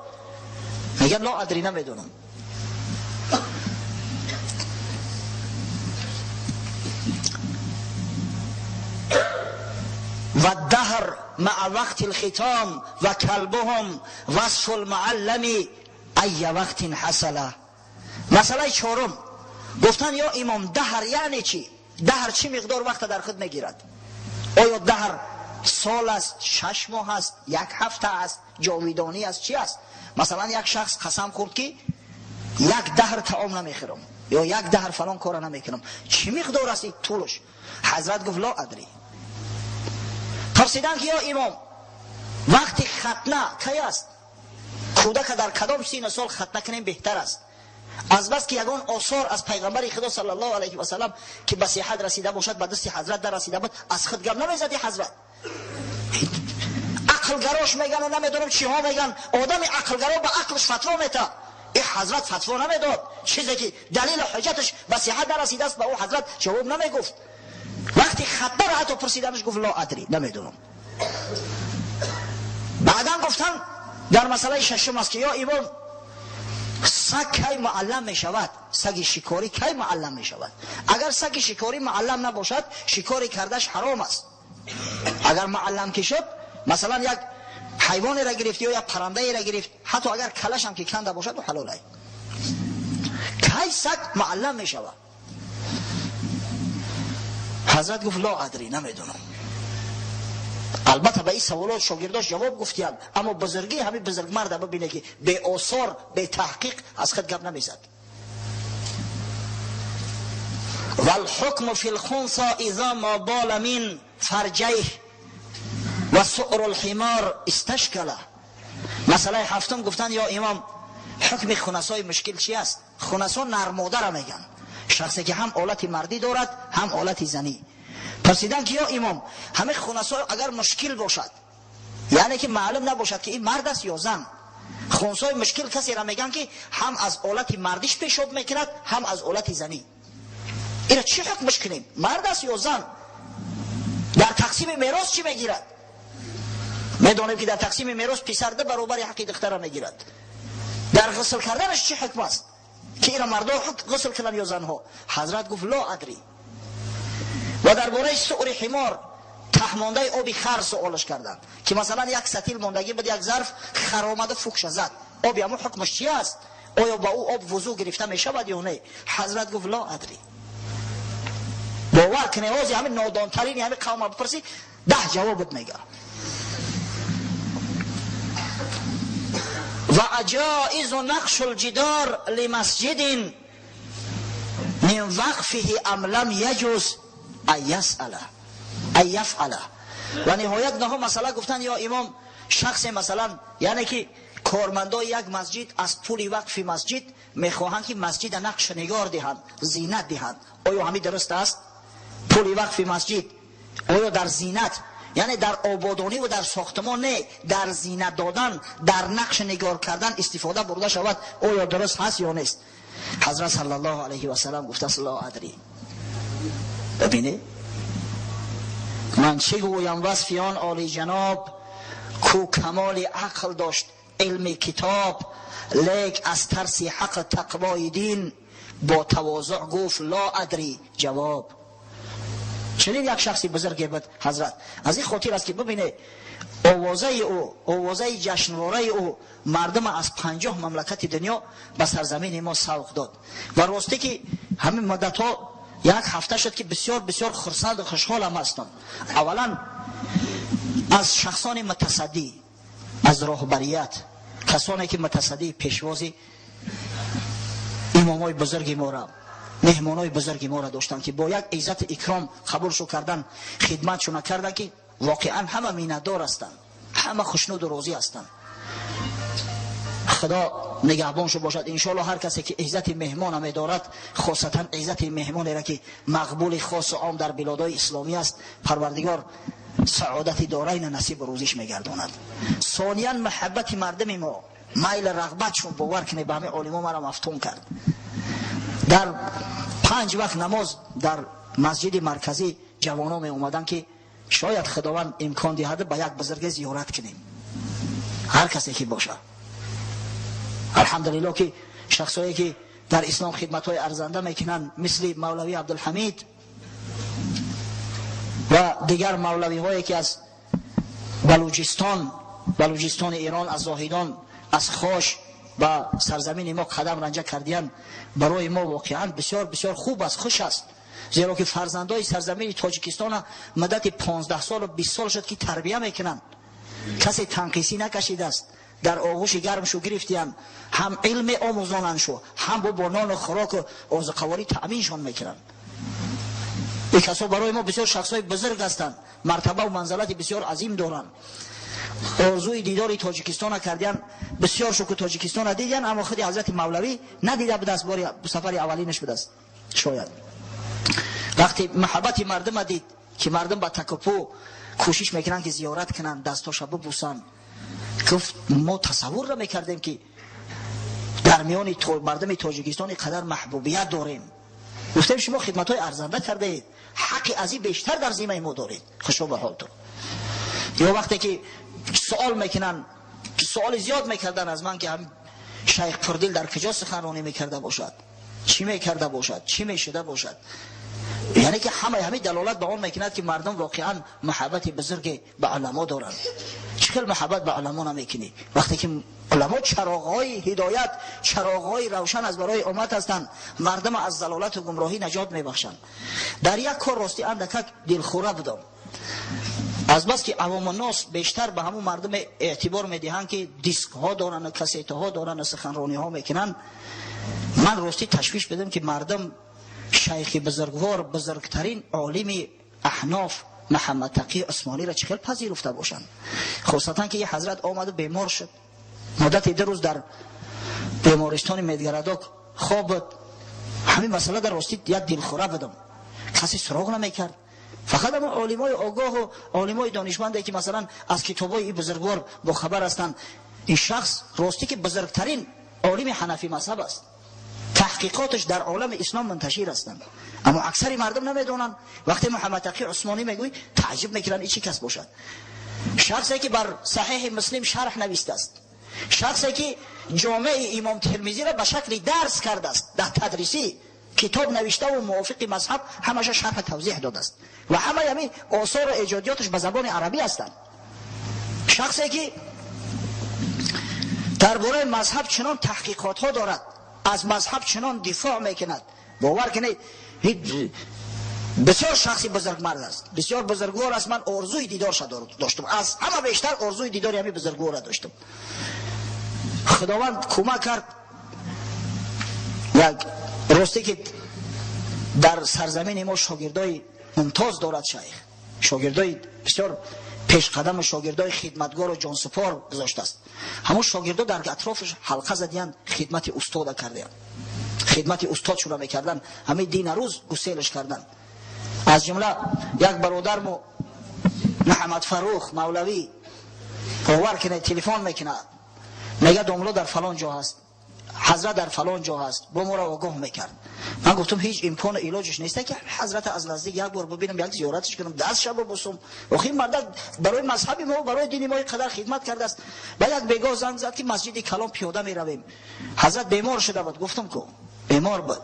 میگه لا ادری، نمیدونم. و الدهر مع وقت الختام و کلبهم وصف المعلم ای وقت حصل. مسئله چهارم، گفتن یا امام دهر یعنی چی؟ دهر چی مقدار وقت در خود میگیرد؟ آیا دهر سال است، 6 ماه است، 1 هفته است، جاویدانی است، چی است؟ مثلا یک شخص قسم خورد که 1 دهر طعام نمیخورم یا 1 دهر فلان کار نمیکنم، چی مقدار است این طولش؟ حضرت گفت لا ادری. پرسیدن که یا امام وقتی ختنه کی است؟ کودک در کدام سین سال ختنه کنیم بهتر است؟ از بس که یگان آثار از پیغمبر خدا صلی الله علیه و سلم که به صحت رسیده باشد به دست حضرت در رسیده بود، از خود گپ نمیزدی حضرت. عقلگراش میگن و نمیدونم چیها میگن، آدم عقلگرا به عقلش فتوا میده، این حضرت فتوا نمیداد، چیزی که دلیل حجتش به صحت نرسیده است به او حضرت جواب نمیگفت. وقتی خطا را حتی پرسیدنش گفت لا ادری، نمیدونم. بعدا گفتن در مسئله ششم است که یا امام Саг кай муаллам мешавад? Саги шикорӣ кай муаллам мешавад? Агар саги шикорӣ муаллам набошад, шикори кардаш ҳаром аст. Агар муаллам ки шуд, масалан як ҳайвонеро гирифт ё як паррандаеро гирифт, ҳатто агар калашам ки канда бошад, ӯ ҳалол аст. Кай саг муаллам мешавад? Ҳазрат гуфт ла адри, намедонам. Албатта ба ин саволот шогирдош ҷавоб гуфтиянд, аммо бузургии ҳамин бузургмарда бибине ки беосор, бетаҳқиқ аз худ гап намезад. والحكم في الخنثى إذا ما بال من فرجيه وسؤر الحمار استشکله. مسئله هفتم گفتن یا امام حکم خنثای مشکل چی است؟ خنثا نرماده را میگن، شخصی که هم آلت مردی دارد هم آلت زنی. پرسیدن که یا امام همه خنثا اگر مشکل باشد، یعنی که معلوم نباشد که این مرد است یا زن، خنثای مشکل کسی را میگن که هم از آلت مردیش پیشاب میکند هم از آلت زنی، اینا چی حکمش کنیم؟ مرد است یا زن؟ در تقسیم میراث چی میگیرد؟ میدانیم که در تقسیم میراث پسر ده برابر حقی دختر را میگیرد. در غسل کردنش چی حکم است که اینا مردا غسل کنن یا زنها؟ حضرت گفت لا ادری. و درباره سؤر حمار، تهمانده آب خر سوالش کردند که مثلا یک سطیل ماندگی بود، یک ظرف خر آمده فوکش زد، آب همون حکمش چی است؟ آیا با او آب وضو گرفته میشود یا نه؟ حضرت گفت لا ادری. باور کنه اوزی همین نادانترین همین قوم بپرسی 10 جوابت میگه. و اجائز نقش الجدار لمسجد من وقفه ام لم یجوز ان یسأل ان یفعل. و نهایت نه مسئله گفتن یا امام شخص مثلا یعنی که کارمندای یک مسجد از پول وقف مسجد میخواهند که مسجد نقش نگار دهند، زینت دهند، آیا همین درست است؟ پول وقف مسجد آیا در زینت، یعنی در آبادانی و در ساختمان نه، در زینت دادن، در نقش نگار کردن استفاده برده شود، آیا درست هست یا نیست؟ حضرت صلی الله علیه و سلم گفته است لا ادری. ببینید من چه گویم وصف آن عالی جناب، کو کمال عقل داشت علم کتاب، لیک از ترس حق تقوای دین، با تواضع گفت لا ادری جواب. چنین یک شخصی بزرگی بود حضرت. از این خاطر است که ببینه آوازه او، آوازه جشنواره او مردم از 50 مملکت دنیا به سرزمین ما سوق داد. و راستی که همین مدت ها یک هفته شد که بسیار بسیار خرسند و خوشحال هم هستم. اولا از شخصان متصدی، از راهبریت، کسانی که متصدی پیشوازی امامای بزرگ ما را، مهمانای بزرگ ما را داشتند که با یک عزت اکرام قبولشو کردن، خدمتشو کردن که واقعا همه مینتدار هستند، همه خوشنود و راضی هستند. خدا نگهبانشو باشد. انشالله هر کسی که عزت مهمان می‌دارد، خاصتا عزت مهمانی را که مقبول خاص و عام در بلادهای اسلامی است، پروردگار سعادت دارین نصیب روزیش میگرداند. ثانیا محبت مردم ما، میل رغبتشون، باور کنه به همه عالما مرا مفتون کرد. در 5 وقت نماز در مسجد مرکزی جوانان می اومدن که شاید خداوند امکان دهد به یک بزرگ زیارت کنیم، هر کسی که باشه. الحمدلله که شخصایی که در اسلام خدمت های ارزنده میکنن مثل مولوی عبدالحمید و دیگر مولوی هایی که از بلوچستان، بلوچستان ایران، از زاهدان، از خاش به سرزمین ما قدم رنجه کردین، برای ما واقعا بسیار بسیار خوب است، خوش است. زیرا که فرزندای سرزمین تاجیکستان مدت 15 سال و 20 سال شد که تربیه میکنن، کسی تنقیسی نکشیده است، در آغوش گرمشو گرفتیم، هم علم آموزانند شو، هم با نان و خوراک و آذوقه‌واری تأمینشان میکنن. این کسا برای ما بسیار شخصای بزرگ هستند، مرتبه و منزلت بسیار عظیم دارند. آرزوی دیدار تاجیکستان کردن، بسیار شکر تاجیکستان دیدن، اما خود حضرت مولوی ندیده بود است، باری سفر اولینش بود است. شاید وقتی محبت مردم دید که مردم با تکاپو کوشش میکنن که زیارت کنن، دستاشو ببوسن، گفت ما تصور نمیکردیم که در میان مردم تاجیکستان قدر محبوبیت داریم. گفتیم شما خدمت های ارزنده کرده اید، حق از این بیشتر در ذمه ما دارید، خوشا به حالتون. یا وقتی که سوال میکنن، سوال زیاد میکردن از من که هم Шайх Пурдил дар куҷо суханронӣ мекарда бошад, чӣ мекарда бошад, чӣ мешуда бошад. Яъне ки ҳамаи ҳамин далолат ба он мекунад, ки мардум воқеан муҳаббати бузурге ба уламо доранд. Чӣ хел муҳаббат ба уламо намекунӣ вақте ки уламо чароғҳои ҳидоят, чароғҳои равшан аз барои уммат ҳастанд, мардум аз залолат ва гумроҳӣ наҷот мебахшанд. Дар як кор ростӣ андакак дилхӯра будам, аз бас ки авому нос бештар ба ҳамун мардум эътибор медиҳанд, ки дискҳо доранд, кассетаҳо доранд, суханрониҳо мекунанд. Ман ростӣ ташвиш будам, ки мардум шайхи бузургвор, бузургтарин олими аҳноф Муҳаммад Тақӣ Усмониро чӣ хел пазируфта бошанд, хусусан ки ин ҳазрат омаду бемор шуд, муддати 2 рӯз дар бемористони Медгородок хоб буд. Ҳамин масъала дар ростӣ як дилхӯра будам, касе суроғ намекард, фақат ҳамон олимои огоҳу олимои донишманде, ки масалан аз китобҳои ин бузургвор бохабар ҳастанд. Ин шахс ростӣ ки бузургтарин олими ҳанафӣ мазҳаб аст, таҳқиқоташ дар олами ислом мунташир ҳастанд, аммо аксари мардум намедонанд. Вақте Муҳаммад Тақӣ Усмонӣ мегӯй, таъҷиб мекунанд, ин чӣ кас бошад? Шахсе ки бар Саҳеҳи Муслим шарҳ навистааст, шахсе ки ҷомеи Имом Термизиро ба шакли дарс кардааст, дар тадрисӣ китоб навиштаву мувофиқи мазҳаб ҳамаша шарҳ тавзеҳ додааст ва ҳамаи ҳамин осору эҷодиёташ ба забони арабӣ ҳастанд. Шахсе ки дар бораи мазҳаб чунон таҳқиқотҳо дорад, аз мазҳаб чунон дифоъ мекунад, бовар кунед, бисёр шахси бузургмард аст, бисёр бузургвор аст. Ман орзуи дидорша доштам, аз ҳама бештар орзуи дидори ҳамин бузургворро доштам. Худованд кӯмак кард. Як росте ки дар сарзамини мо шогирдои мумтоз дорад шайх, шогирдои бисёр пешқадаму шогирдои хидматгору ҷонсупор гузоштааст. Ҳамон шогирдо дар атрофаш ҳалқа задиянд, хидмати устода кардаянд, хидмати устодшура мекарданд, ҳамин дина рӯз гуселаш карданд. Аз ҷумла як бародармо Муҳаммад Фарух Мавлавӣ, бовар кунед, телефон мекунад, мега домло дар фалон ҷо ҳаст, ҳазрат дар фалон ҷо ҳаст, бо моро огоҳ мекард. Ман гуфтам, ҳеҷ имкону илоҷаш нест, ки ҳазрата аз наздик як бор бибинам, як зиёраташ кунам, дастша бубусум? Охи мардак барои мазҳаби мо, барои дини мо қадар хидмат кардааст. Ба як бегоҳ занг зад, ки масҷиди калон пиёда меравем, ҳазрат бемор шуда буд. Гуфтам ку бемор буд,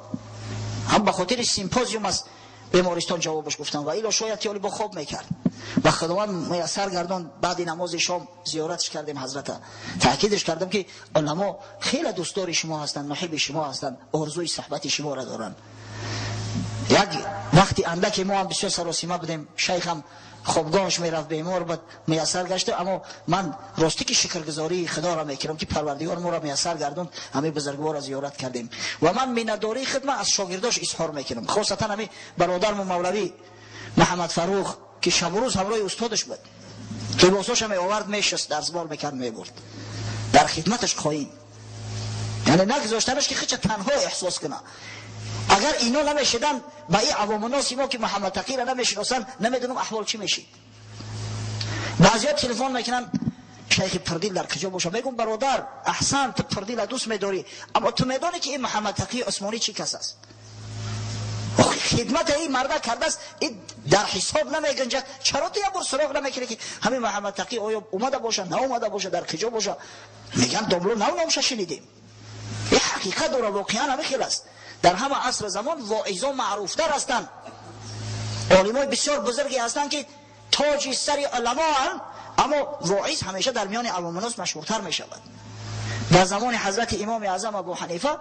ҳам ба хотири симпозиум аз бемористон ҷавобаш гуфтам, ва ило шояд тиёли бо хоб мекард. Ва Худованд муяссар гардон, баъди намози шом зиёратш кардем ҳазрата, таъкидаш кардам, ки уламо хеле дӯстдори шумо ҳастанд, муҳиби шумо ҳастанд, орзуи суҳбати шуморо доранд. Як вақти андаке мо ҳам бисёр саросима будем, шайхам хобгоҳаш мерафт, бемор буд, муяссар гашта. Аммо ман ростӣ ки шукргузории Худоро мекунам, ки Парвардигор моро муяссар гардонд, ҳамин бузургворро зиёрат кардем. Ва ман миннатдории худма аз шогирдош изҳор мекунам, хосатан ҳамин бародарму мавлавӣ Муҳаммад Фарух, ки шабу рӯз ҳамроҳи устодаш буд, либосоша меовард, мешуст, дарсбор мекард, мебурд, дар хидматаш қоим, яъне нагузоштанаш, ки хича танҳо эҳсос куна. Агар ино намешиданд, ба ин авомуноси мо, ки Муҳаммад Тақиро намешиносанд, намедонам аҳвол чӣ мешид. Баъзиҳо телефон мекунанд, шайхи Пурдил дар куҷо боша? Мегум, бародар, аҳсан, ту Пурдила дӯст медорӣ, аммо ту медонӣ, ки ин Муҳаммад Тақии Усмонӣ чӣ кас аст? Хидмати ин марда кардааст, ин дар ҳисоб намегунҷад. Чаро ту як бор суроғ намекунӣ, ки ҳамин Муҳаммад Тақӣ оё омада боша, наомада боша, дар куҷо боша? Мегӯянд, домло нав номша шунидем. Ин ҳақиқат дора, воқеан ҳамин хел аст. Дар ҳама асру замон воизо маъруфтар ҳастанд, олимои бисёр бузурге ҳастанд, ки тоҷи сари уламоанд, аммо воиз ҳамеша дар миёни авомунос машҳуртар мешавад. Дар замони ҳазрати имоми аъзам Абу Ҳанифа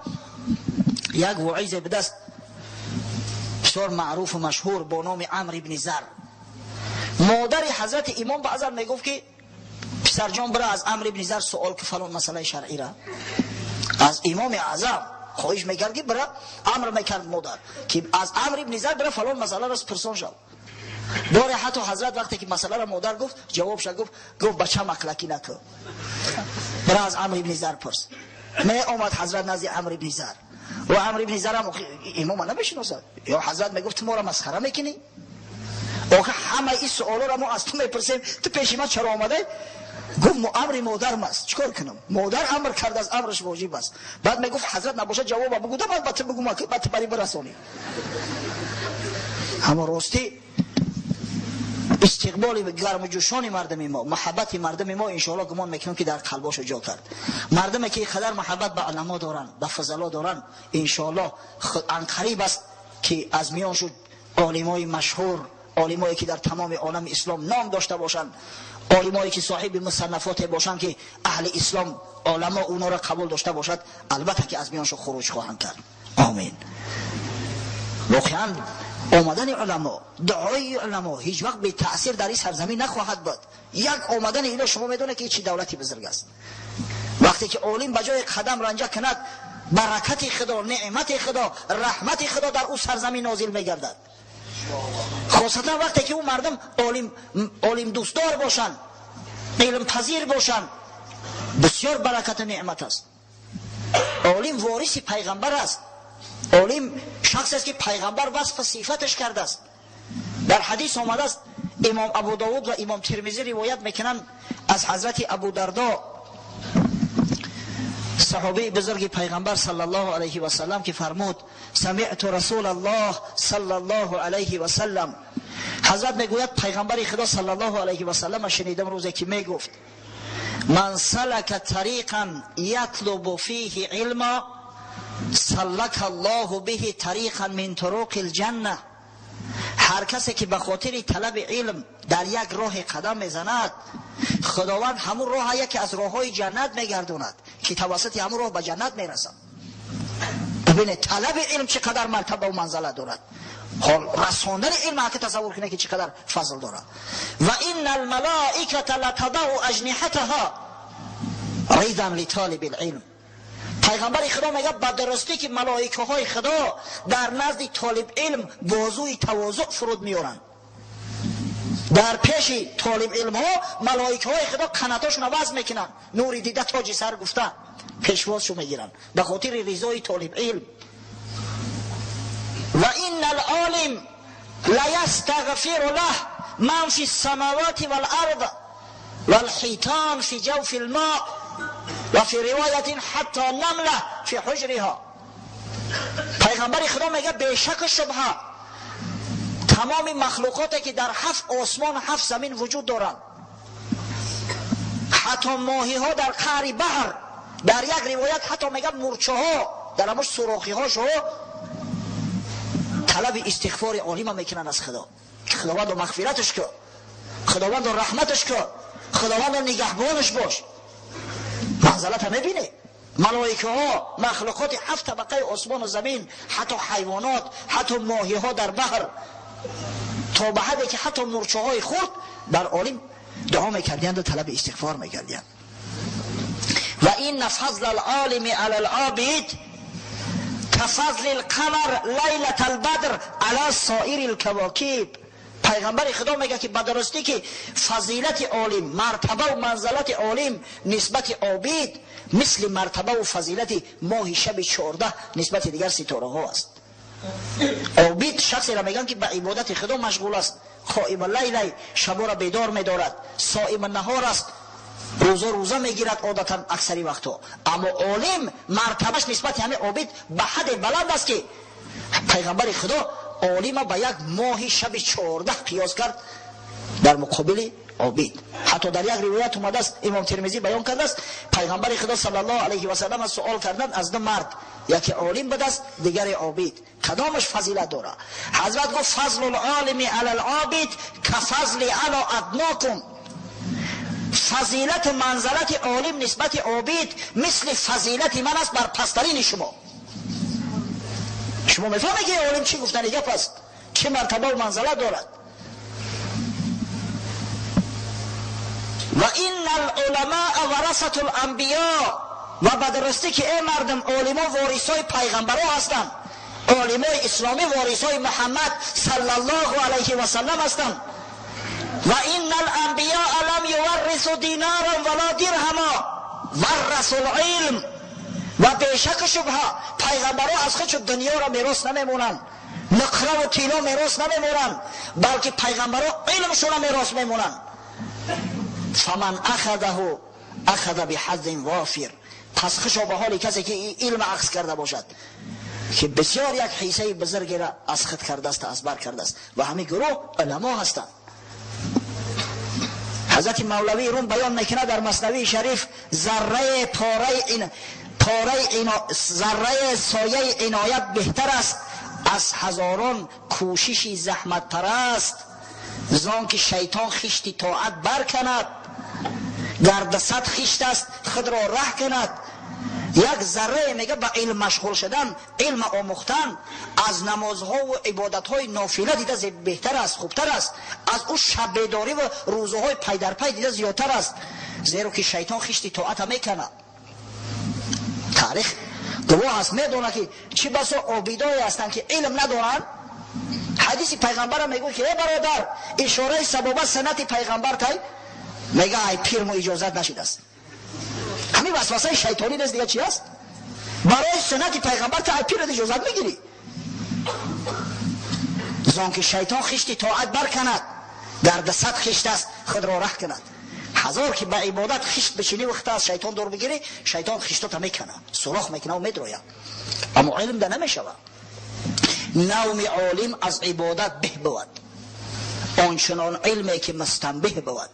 як воизе будаст, бисёр маъруфу машҳур, бо номи Амр ибни Зар. Модари ҳазрати имом баъзан мегуфт, ки писарҷон, бира аз Амр ибни Зар суол ки фалон масъалаи шаръира. Аз имоми аъзам хоҳиш мекард, ки бира, амр мекард модар, ки аз Амр ибни Зар бира фалон масъаларо пурсон шав. Боре ҳатто ҳазрат вақте ки масъаларо модар гуфт, ҷавобша гуфт, гуфт: «Бача, мақлакӣ накун, бира аз Амр ибни Зар пурс». Меомад ҳазрат назди Амр ибни Зар, ва Амр ибни Зар ҳам имома намешиносад. Ё ҳазрат мегуфт: «Ту моро масхара мекунӣ? Охи ҳамаи ин суолоро мо аз ту мепурсем, ту пеши ман чаро омадай?» Гуфт: «Амри модарам аст, чикор кунам? Модар амр кардааст, амраш воҷиб аст». Баъд мегуфт ҳазрат: «Набошад, ҷавоба бугуда, ман ба ту бугум, ба ту бари бирасонӣ». Аммо ростӣ Истиқболи гарму ҷӯшони мардуми мо, муҳаббати мардуми мо, иншоаллоҳ гумон мекунам, ки дар қалбошо ҷо кард. Мардуме ки қадар муҳаббат ба уламо доранд, ба фузало доранд, иншоаллоҳ анқариб аст, ки аз миён шуд олимои машҳур, олимое ки дар тамоми олами ислом ном дошта бошанд, олимое ки соҳиби мусаннафоте бошанд, ки аҳли ислом, оламо онҳоро қабул дошта бошад, албатта ки аз миёншон хуруҷ хоҳанд кард. Омин. Воқеан омадани уламо, дуои уламо ҳеҷ вақт бетаъсир дар ин сарзамин нахоҳад буд. Як омадани ино шумо медонед, ки чӣ давлати бузург аст. Вақте ки олим ба ҷои қадам ранҷа кунад, баракати Худо, неъмати Худо, раҳмати Худо дар ӯ сарзамин нозил мегардад. Хосатан вақте ки ӯ мардум олимдӯстдор бошанд, илмпазир бошанд, бисёр баракату неъмат аст. Олим вориси пайғамбар аст. Олим шахсест, ки пайғамбар васфу сифаташ кардааст. Дар ҳадис омадааст, имом Абу Довуд ва имом Термизӣ ривоят мекунанд аз ҳазрати Абу Дардо, саҳобаи бузурги пайғамбар саллаллоҳу алайҳи васаллам, ки фармуд: «Самиъту расулаллоҳ саллаллоҳу алайҳи васаллам». Ҳазрат мегӯяд: «Пайғамбари Худо саллаллоҳу алайҳи васаллам шунидам рӯзе, ки мегуфт: من سلك طريقا يطلب فيه علما سلك الله به طريقا من طرق الجنة». Ҳар касе ки ба хотири талаби илм дар як роҳе қадам мезанад, Худованд ҳамун роҳа яке аз роҳҳои ҷаннат мегардонад, ки тавассути ҳамун роҳ ба ҷаннат мерасад. Бибинед, талаби илм чӣ қадар мартабаву манзала дорад. Ҳол расондани илм ҳаки тасаввур кунед, ки чӣ қадар фазл дорад. وإن الملائكة لتضع أجنحتها رضا لطالب العلم. Пайғамбари Худо мегӯяд: ба дурустӣ ки малоикаҳои Худо дар назди толиб илм бозуи тавозӯъ фуруд меоранд. Дар пеши толиб илмҳо малоикаҳои Худо қанатошонро вазн мекунанд, нури дида тоҷи сар гуфта пешвозшо мегиранд ба хотири ризои толиб илм. وإن العالم ليستغفر له من في السماوات والأرض والحيتان في جوف الماء وفي رواية حتى النملة في حجرها. Пайғамбари Худо мегӯяд: бешаку шубҳа тамоми махлуқоте ки дар ҳафт осмон, ҳафт замин вуҷуд доранд, ҳатто моҳиҳо дар қаъри баҳр, дар як ривоят ҳатто мегӯяд мурчаҳо дар ҳамош сурохиҳошо талаби истиғфори олима мекунанд аз Худо, ки Худовандо, мағфираташ кун, Худовандо, раҳматаш кун, Худовандо, нигаҳбонаш бош. Манзалата мебинед: малоикаҳо, махлуқоти ҳафт табақаи осмону замин, ҳатто ҳайвонот, ҳатто моҳиҳо дар баҳр, то ба ҳадде ки ҳатто мурчаҳои хурд бар олим дуо мекардиянду талаби истиғфор мекардиянд. وإن فضل العالم على العابد كفضل القمر ليلة البدر على سائر الكواكب. Пайғамбари Худо мегӯяд, ки ба дурустӣ ки фазилати олим, мартабаву манзалати олим нисбати обид мисли мартабаву фазилати моҳи шаби 14 нисбати дигар ситораҳо аст. Обид шахсеро мегӯянд, ки ба ибодати Худо машғул аст, قائم الليل, шаборо бедор медорад, صائم النهار аст, рӯзо рӯза мегирад одатан аксари вақтҳо. Аммо олим мартабаш нисбати ҳамин обид ба ҳадде баланд аст, ки пайғамбари Худо олима ба як моҳи шаби 14 қиёс кард дар муқобили обид. Ҳатто дар як ривоят омадааст, имом Термизӣ баён кардааст, пайғамбари Худо саллаллоҳу алайҳи васаллам аз суол карданд: аз ду мард, яке олим будааст, дигаре обид, кадомаш фазилат дорад? Ҳазрат гуфт: فضل العالم على العابد كفضلي على أدناكم. Фазилату манзалати олим нисбати обид мисли фазилати ман аст бар пасттарини шумо. Шумо мефаҳмед, ки олим чӣ гуфтани гап аст, чӣ мартабаву манзалат дорад. وإن العلماء ورثة الأنبياء. Ва ба дурустӣ ки, эй мардум, олимо ворисои пайғамбаро ҳастанд, олимои исломӣ ворисои Муҳаммад саллаллоҳу алайҳи васаллам ҳастанд. وإن الأنبياء لم يورثوا دينارا ولا درهما ورثوا العلم. Ва бешаку шубҳа пайғамбарҳо аз худшо дунёро мерос намемонанд, нуқраву тилло мерос намемонанд, балки пайғамбарҳо илмшонро мерос мемонанд. فمن أخذه أخذ بحظ وافر. Пас хушо ба ҳоли касе ки илм ахз карда бошад, ки бисёр як ҳиссаи бузургеро аз худ кардааст, аз бар кардааст. Ва ҳамин гурӯҳ уламо ҳастанд. Ҳазрати Мавлавии Рум баён мекунад дар Маснавии Шариф: зарраи пораи ин пораи зарраи сояи иноят беҳтар аст аз ҳазорон кӯшиши заҳматпараст, зон ки шайтон хишти тоат барканад, гар дасад хишт аст худро раҳ кунад. Як заррае мега ба илм машғул шудан, илм омӯхтан аз намозҳо ва ибодатҳои нофила дида беҳтар аст, хубтар аст, аз ӯ шаббедорӣ ва рӯзаҳои пайдарпай дида зиёдтар аст, зеро ки шайтон хишти тоата меканад. Таърих гувоҳ аст, медонад ки чӣ басо обидое ҳастанд ки илм надоранд. Ҳадиси пайғамбарам мегӯяд ки э бародар, ишораи сабоба санати пайғамбар тай мега ай пирмо иҷозат нашидааст. Ҳамин васвасаи шайтонӣ нест, дига чи аст? Барои суннати пайғамбар та ай пират иҷозат мегирӣ? Зон ки шайтон хишти тоат барканад, гар дасад хишт аст худро раҳ кунад. Ҳазор ки ба ибодат хишт бишинӣ, вақта аз шайтон дур бигирӣ, шайтон хиштота мекана, сурох мекуна ва медрояд. Аммо илм да намешавад. Навми олим аз ибодат беҳ бувад, ончунон илме ки мустанбеҳ бувад.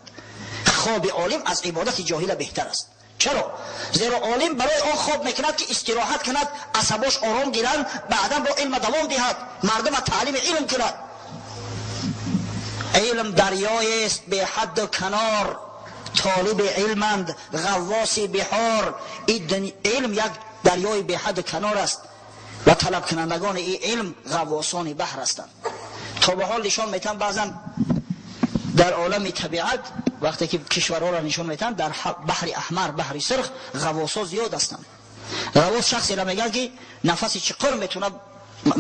Хоби олим аз ибодати ҷоҳила беҳтар аст. Чаро? Зеро олим барои он хоб мекунад ки истироҳат кунад, асабош ором гиранд, баъдан бо илма давом диҳад, мардума таълими илм кунад. Илм дарёест беҳадду канор, толиби илманд ғаввоси биҳор. Илм як дарёи беҳадду канор аст ва талабкунандагони ин илм ғаввосони баҳр ҳастанд. То ба ҳол нишон метаҳанд баъзан дар олами табиат, вақте ки кишварҳоро нишон метаҳанд, дар баҳри Аҳмар, баҳри Сурх ғаввосҳо зиёд ҳастанд. Ғаввос шахсеро мегӯяд ки нафаси чиқур метавонад,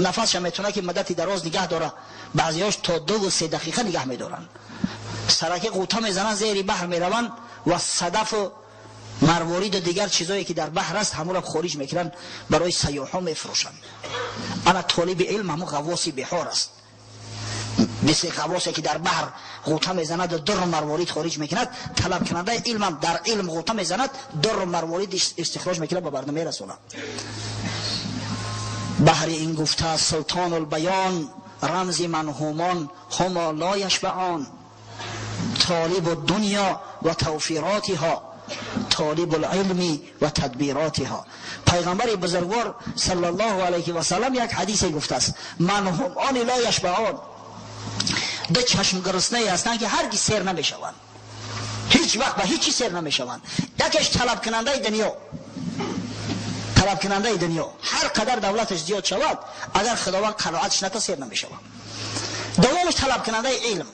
нафасша метавонад ки муддати дароз нигаҳ дорад. Баъзеҳош то 2-3 дақиқа нигаҳ медоранд. Сараки ғӯта мезананд, зери баҳр мераванд ва садафу марвориду дигар чизое ки дар баҳр аст ҳамонро хориҷ мекунанд, барои сайёҳҳо мефурӯшанд. Ана толиби илм ҳамон ғаввоси биҳор аст. Мисли ғаввосе ки дар баҳр ғӯта мезанад ва дурру марворид хориҷ мекунад, талабкунандаи илмам дар илм ғӯта мезанад, дурру марворид истихроҷ мекунад, ба мардум мерасонад. Баҳри ин гуфта Султонулбаён: рамзи манҳумон ҳумо ло яшбаъон, толибу дунё ва тавфиротиҳо, толибу лилми ва тадбиротиҳо. Пайғамбари бузургвор саллаллоҳу алайҳи васаллам як ҳадисе гуфтааст: манҳумони ло яшбаъон, ду чашмгуруснае ҳастанд ки ҳаргиз сер намешаванд, ҳеҷ вақт ба ҳеҷ чиз сер намешаванд. Якеш талабкунандаи дунё, талабкунандаи дунё, ҳар қадар давлаташ зиёд шавад, агар Худованд қаноатш ната, сер намешавад. Дуввумаш талабкунандаи илм.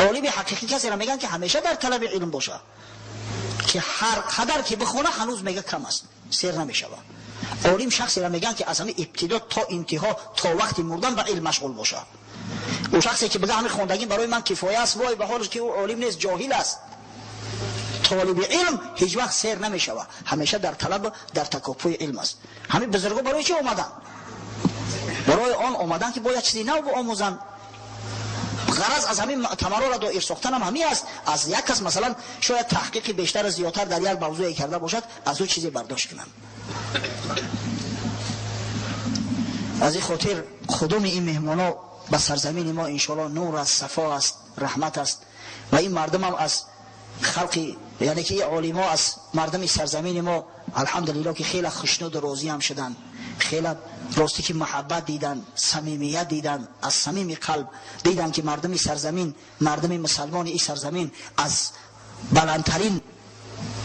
Олими ҳақиқӣ касеро мегӯянд ки ҳамеша дар талаби илм бошад, ки ҳар қадар ки бихона, ҳанӯз мега кам аст, сер намешавад. Олим шахсеро мегӯянд ки аз ҳамин ибтидо то интиҳо, то вақти мурдан ба илм машғул бошад. Ӯ шахсе ки бига ҳамин хондагӣ барои ман кифоя аст, вой ба ҳолаш ки ӯ олим нест, ҷоҳил аст. Толиби илм ҳеҷ вақт сер намешавад, ҳамеша дар талаб, дар такопӯи илм аст. Ҳамин бузургҳо барои чӣ омаданд? Барои он омаданд ки бояд чизи нав биомӯзанд. Ғараз аз ҳамин мӯътамарҳоро доир сохтанам ҳамин аст. Аз як кас масалан шояд таҳқиқи бештару зиёдтар дар як мавзӯе карда бошад, аз ӯ чизе бардошт кунанд. Аз ин хотир қудуми ин меҳмонҳо ба сарзамини мо иншоалло нур аст, сафо аст, раҳмат аст. Ва ин мардумам аз халқи, яъне ки ин олимҳо аз мардуми сарзамини мо, алҳамдулилло, ки хеле хушнуду розиам шуданд, хеле ростӣ ки муҳаббат дидан, самимият дидан, аз самими қалб дидан ки мардуми сарзамин, мардуми мусалмони ин сарзамин аз баландтарин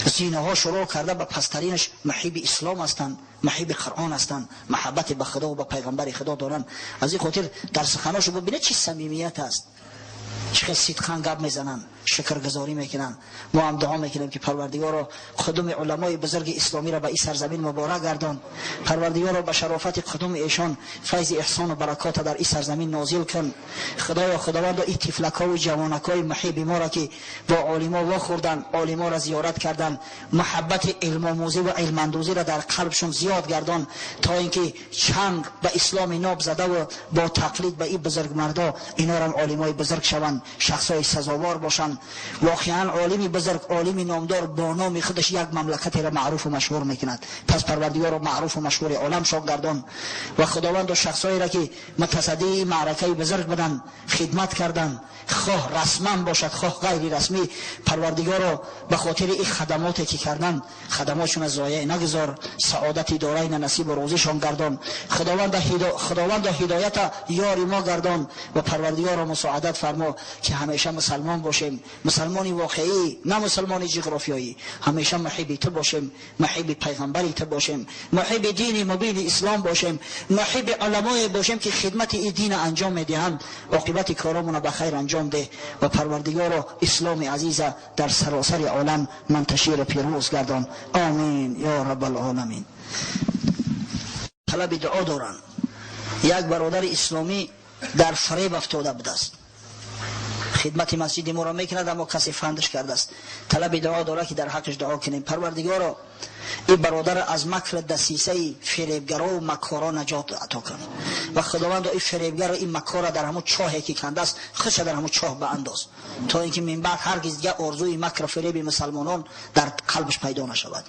зинаҳо шурӯъ карда ба пасттаринаш муҳиби ислом ҳастанд, муҳиби Қуръон ҳастанд, муҳаббати ба Худо ва ба пайғамбари Худо доранд. Аз ин хотир дар суханошо бибинед чӣ самимият аст, чӣ хел сидқан гап мезананд, шукргузорӣ мекунанд. Мо ҳам дуо мекунем ки Парвардигоро, қудуми уламои бузурги исломиро ба ин сарзамин муборак гардон. Парвардигоро, ба шарофати қудуми эшон файзи эҳсону баракота дар ин сарзамин нозил кун. Худоё, Худовандо, ин тифлакҳову ҷавонакҳои муҳиби моро ки бо олимо вохӯрданд, олиморо зиёрат карданд, муҳаббати илмомӯзӣ ва илмандӯзиро дар қалбшон зиёд гардон, то ин ки чанг ба исломи ноб задаву бо тақлид ба ин бузургмардо инорам олимои бузург шаванд, шахсҳои сазовор бошанд. гардон. Воқеан олими бузург, олими номдор бо номи худаш як мамлакатеро маъруфу машҳур мекунад. Пас Парвардигоро, маъруфу машҳури оламшон гардон ва Худовандо, шахсҳоеро ки мутасаддии маъракаи бузург буданд, хидмат карданд, хоҳ расман бошад, хоҳ ғайри расмӣ, Парвардигоро, ба хотири ин хадамоте ки карданд, хадамотшон зоеъ нагузор, саодати дорайна насибу рӯзишон гардон. Худованда, ҳидоята ёри мо гардон ва Парвардигоро, мусоадат фармо, ки ҳамеша мусалмон бошем, мусалмони воқеӣ, на мусалмони ҷуғрофиёӣ. Ҳамеша муҳиби ту бошем, муҳиби пайғамбари ту бошем, муҳиби дини мубини ислом бошем, муҳиби уламое бошем, ки хидмати ин дина анҷом медиҳанд. Оқибати коромона ба хайр анҷом деҳ ва Парвардигоро, исломи азиза дар саросари олам манташиру пирӯз гардон. Омин ё раббалоламин. Талаби дуо доранд. Як бародари исломӣ дар фареб афтода будааст, хидмати масҷиди моро мекунад, аммо касе фандаш кардааст. Талаби дуо дорад, ки дар ҳаққаш дуо кунем. Парвардигоро, ин бародарро аз макр дасисаи фиребгарову маккоро наҷот ато кун ва Худовандо, ин фиребгару ин маккора дар ҳамун чоҳе ки кандааст, худша дар ҳамун чоҳ баандоз, то ин ки минбаъд ҳаргиз дигар орзуи макру фиреби мусалмонон дар қалбаш пайдо нашавад.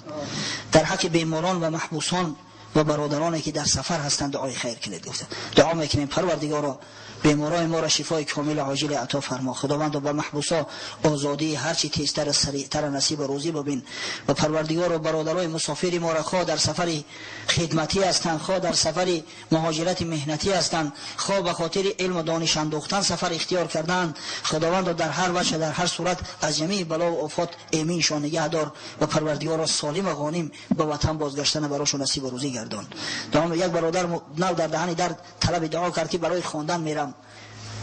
Дар ҳаққи беморон ва маҳбусон ва бародароне ки дар сафар ҳастанд дуои хайр кунед, гуфта. Дуо мекунем. Парвардигоро, беморои моро шифои комилу оҷиле ато фармо. Худовандо, ба маҳбусо озодии ҳарчи тезтара, сариътара насибу рӯзӣ бибин. Ва Парвардигоро, бародарои мусофири моро, хоҳ дар сафари хидматӣ ҳастанд, хоҳ дар сафари муҳоҷирати меҳнатӣ ҳастанд, хоҳ ба хотири илму дониш андӯхтан сафар ихтиёр карданд, Худовандо, дар ҳар ваҷҳ, дар ҳар сурат аз ҷамеи балову офот эминшон нигаҳ дор ва Парвардигоро, солиму ғоним ба ватан бозгаштана барошон насибу рӯзӣ гардон. Як бародар нав дар даҳани дар талаби дуо кард, ки барои хондан мерам.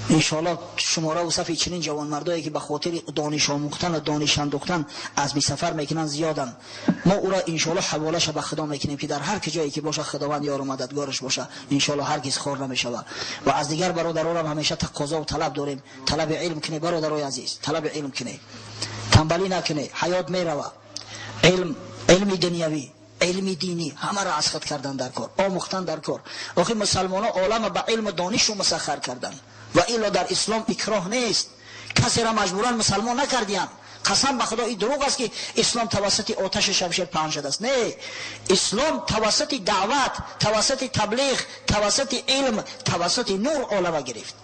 Иншоалло, шумораву сафи чунин ҷавонмардое, ки ба хотири дониш омӯхтан ва дониш андӯхтан азми сафар мекунанд, зиёданд. Мо ӯро иншоалло ҳаволаша ба Худо мекунем, ки дар ҳар ҷое ки боша, Худованд ёру мададгораш боша. Иншоалло, ҳаргиз хор намешавад. Ва аз дигар бародаронам ҳамеша тақозову талаб дорем: талаби илм кунед, бародарои азиз, талаби илм кунед, тамбалӣ накунед. Ҳаёт мерава. Илм, илми дунявӣ, илми динӣ, ҳамаро аз худ кардан дар кор, омӯхтан дар кор. Охи мусалмонҳо олама ба илму донишу мусаххар карданд. Ва илло дар ислом икроҳ нест, касеро маҷбуран мусалмон накардиянд. Қасам ба Худо, ин дурӯғ аст, ки ислом тавассути оташи шамшер паҳн шудааст. Не, ислом тавассути даъват, тавассути таблиғ, тавассути илм, тавассути нур олама гирифт.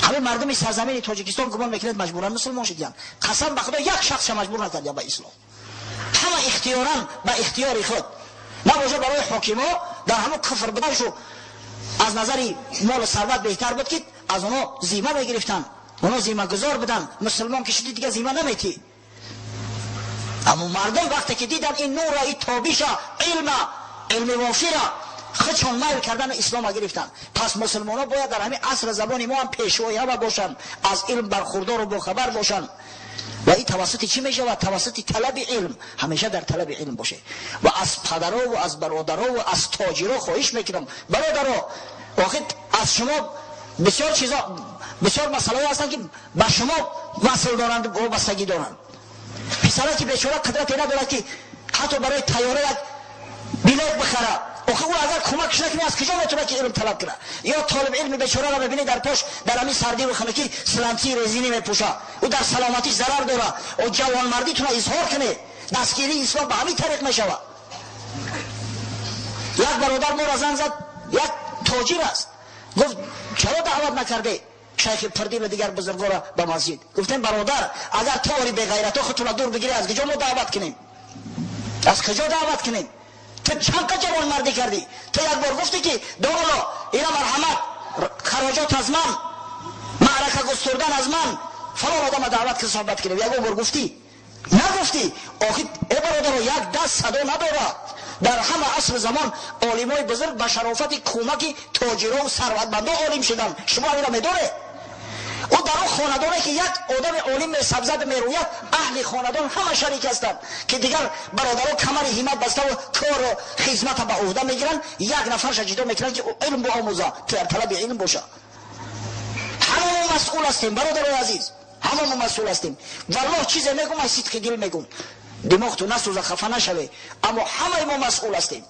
Ҳамин мардуми сарзамини Тоҷикистон гумон мекунад, маҷбуран мусулмон шудиянд. Қасам ба Худо, як шахсша маҷбур накардиян ба ислом, ҳама ихтиёран, ба ихтиёри худ. Набоша барои ҳокимо дар ҳамон куфр буданшу аз назари молу сарват беҳтар буд, ки аз онҳо зима мегирифтанд, онҳо зимагузор буданд. Мусулмон ки шуди, дига зима наметӣ. Аммо мардум вақте ки дидан ин нура, ин тобиша, илма, илми вофира, худшон майл кардану ислома гирифтанд. Пас мусулмонҳо бояд дар ҳамин асри забони мо ҳам пешвои ҳама бошанд, аз илм бархурдору бохабар бошанд. Ва ин тавассути чӣ мешавад? Тавассути талаби илм. Ҳамеша дар талаби илм бошед. Ва аз падарову аз бародарову аз тоҷиро хоҳиш мекунам: бародаро, охир аз шумо бисёр чизо, бисёр масъалаҳо ҳастанд, ки ба шумо васл доранд, вобастагӣ доранд. Писараки бечора қудрате надорад, ки ҳатто барои тайёра як билет бихара. Охи ӯ агар кӯмакш накунӣ, аз куҷо метавонад, ки илм талаб кунад? Ё толиб илми бечораро мебинӣ, дар пош дар ҳамин сардиву хунукӣ сланци резинӣ мепӯша, ӯ дар саломатиш зарар дорад. О, ҷавонмардитона изҳор кунед. Дастгирии ислом ба ҳамин тариқ мешавад. Як бародар моро занг зад, як тоҷир аст, гуфт: «Чаро даъват накарде шайхи Пирдил ва дигар бузургоро ба масҷид?» Гуфтем: «Бародар, агар тори беғайрато худтона дур бигирӣ, аз куҷо мо даъват кунем? Аз куҷо даъват кунем? Ту чанд қа ҷавонмардӣ кардӣ? Ту як бор гуфтӣ, ки домуло, ина марҳамат, хароҷот аз ман, маърака густурдан аз ман, фалон одама даъват ки суҳбат кунем»? Ягон бор гуфтӣ? Нагуфтӣ. Охи, э бародаро, як даст садо надорад. Дар ҳама асру замон олимои бузург ба шарофати кӯмаки тоҷирову сарватмандо олим шуданд. Шумо ҳаминро медоред. Ӯ дар он хонадоне ки як одами олим месабзад, мерӯяд, аҳли хонадон ҳама шарик ҳастанд, ки дигар бародаро камари ҳиммат баставу кору хизмата ба уҳда мегиранд, як нафарша ҷудо мекунанд, ки илм биомӯза, дар талаби илм боша. Ҳама мо масъул ҳастем, бародарои азиз, ҳама мо масъул ҳастем. Валлоҳ, чизе мегум, аз сидқи дил мегум, димоғту насӯза, хафа нашаве, аммо ҳамаи мо масъул ҳастем.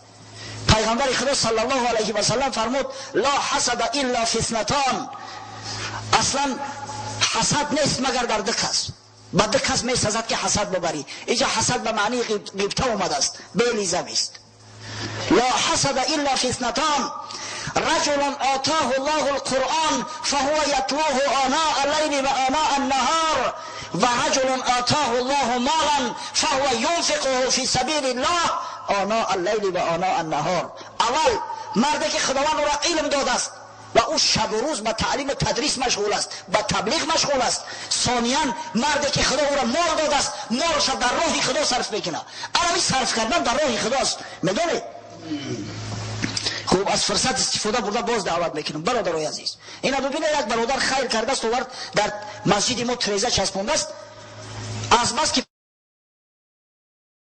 Пайғамбари Худо саллаллоҳу алайҳи васаллам фармуд: «Ла ҳасада илла фи снатон». Аслан ҳасад нест, магар дар ду кас. Ба ду кас месазад, ки ҳасад бибарӣ. Иҷа ҳасад ба маънии ғибта омадааст, бели зависть. لا حسد إلا في اثنتان: رجل آتاه الله القرآن فهو يتلوه آناء الليل وآناء النهار، ورجل آتاه الله مالا فهو ينفقه في سبيل الله آناء الليل وآناء النهار. اول مرده که خداوند او را علم داده است و او شب و روز به تعلیم و تدریس مشغول است، به تبلیغ مشغول است. ثانیا مرده که خدا او را مال داده است، مالش در راه خدا صرف میکنه. امی صرف کردن در راه خداست، میدونید. خوب، از فرصت استفاده برده باز دعوت میکنم. برادرای عزیز، اینا ببینید، یک برادر خیر کرده است، آورد در مسجد ما ترزه چسبونده است. از بس که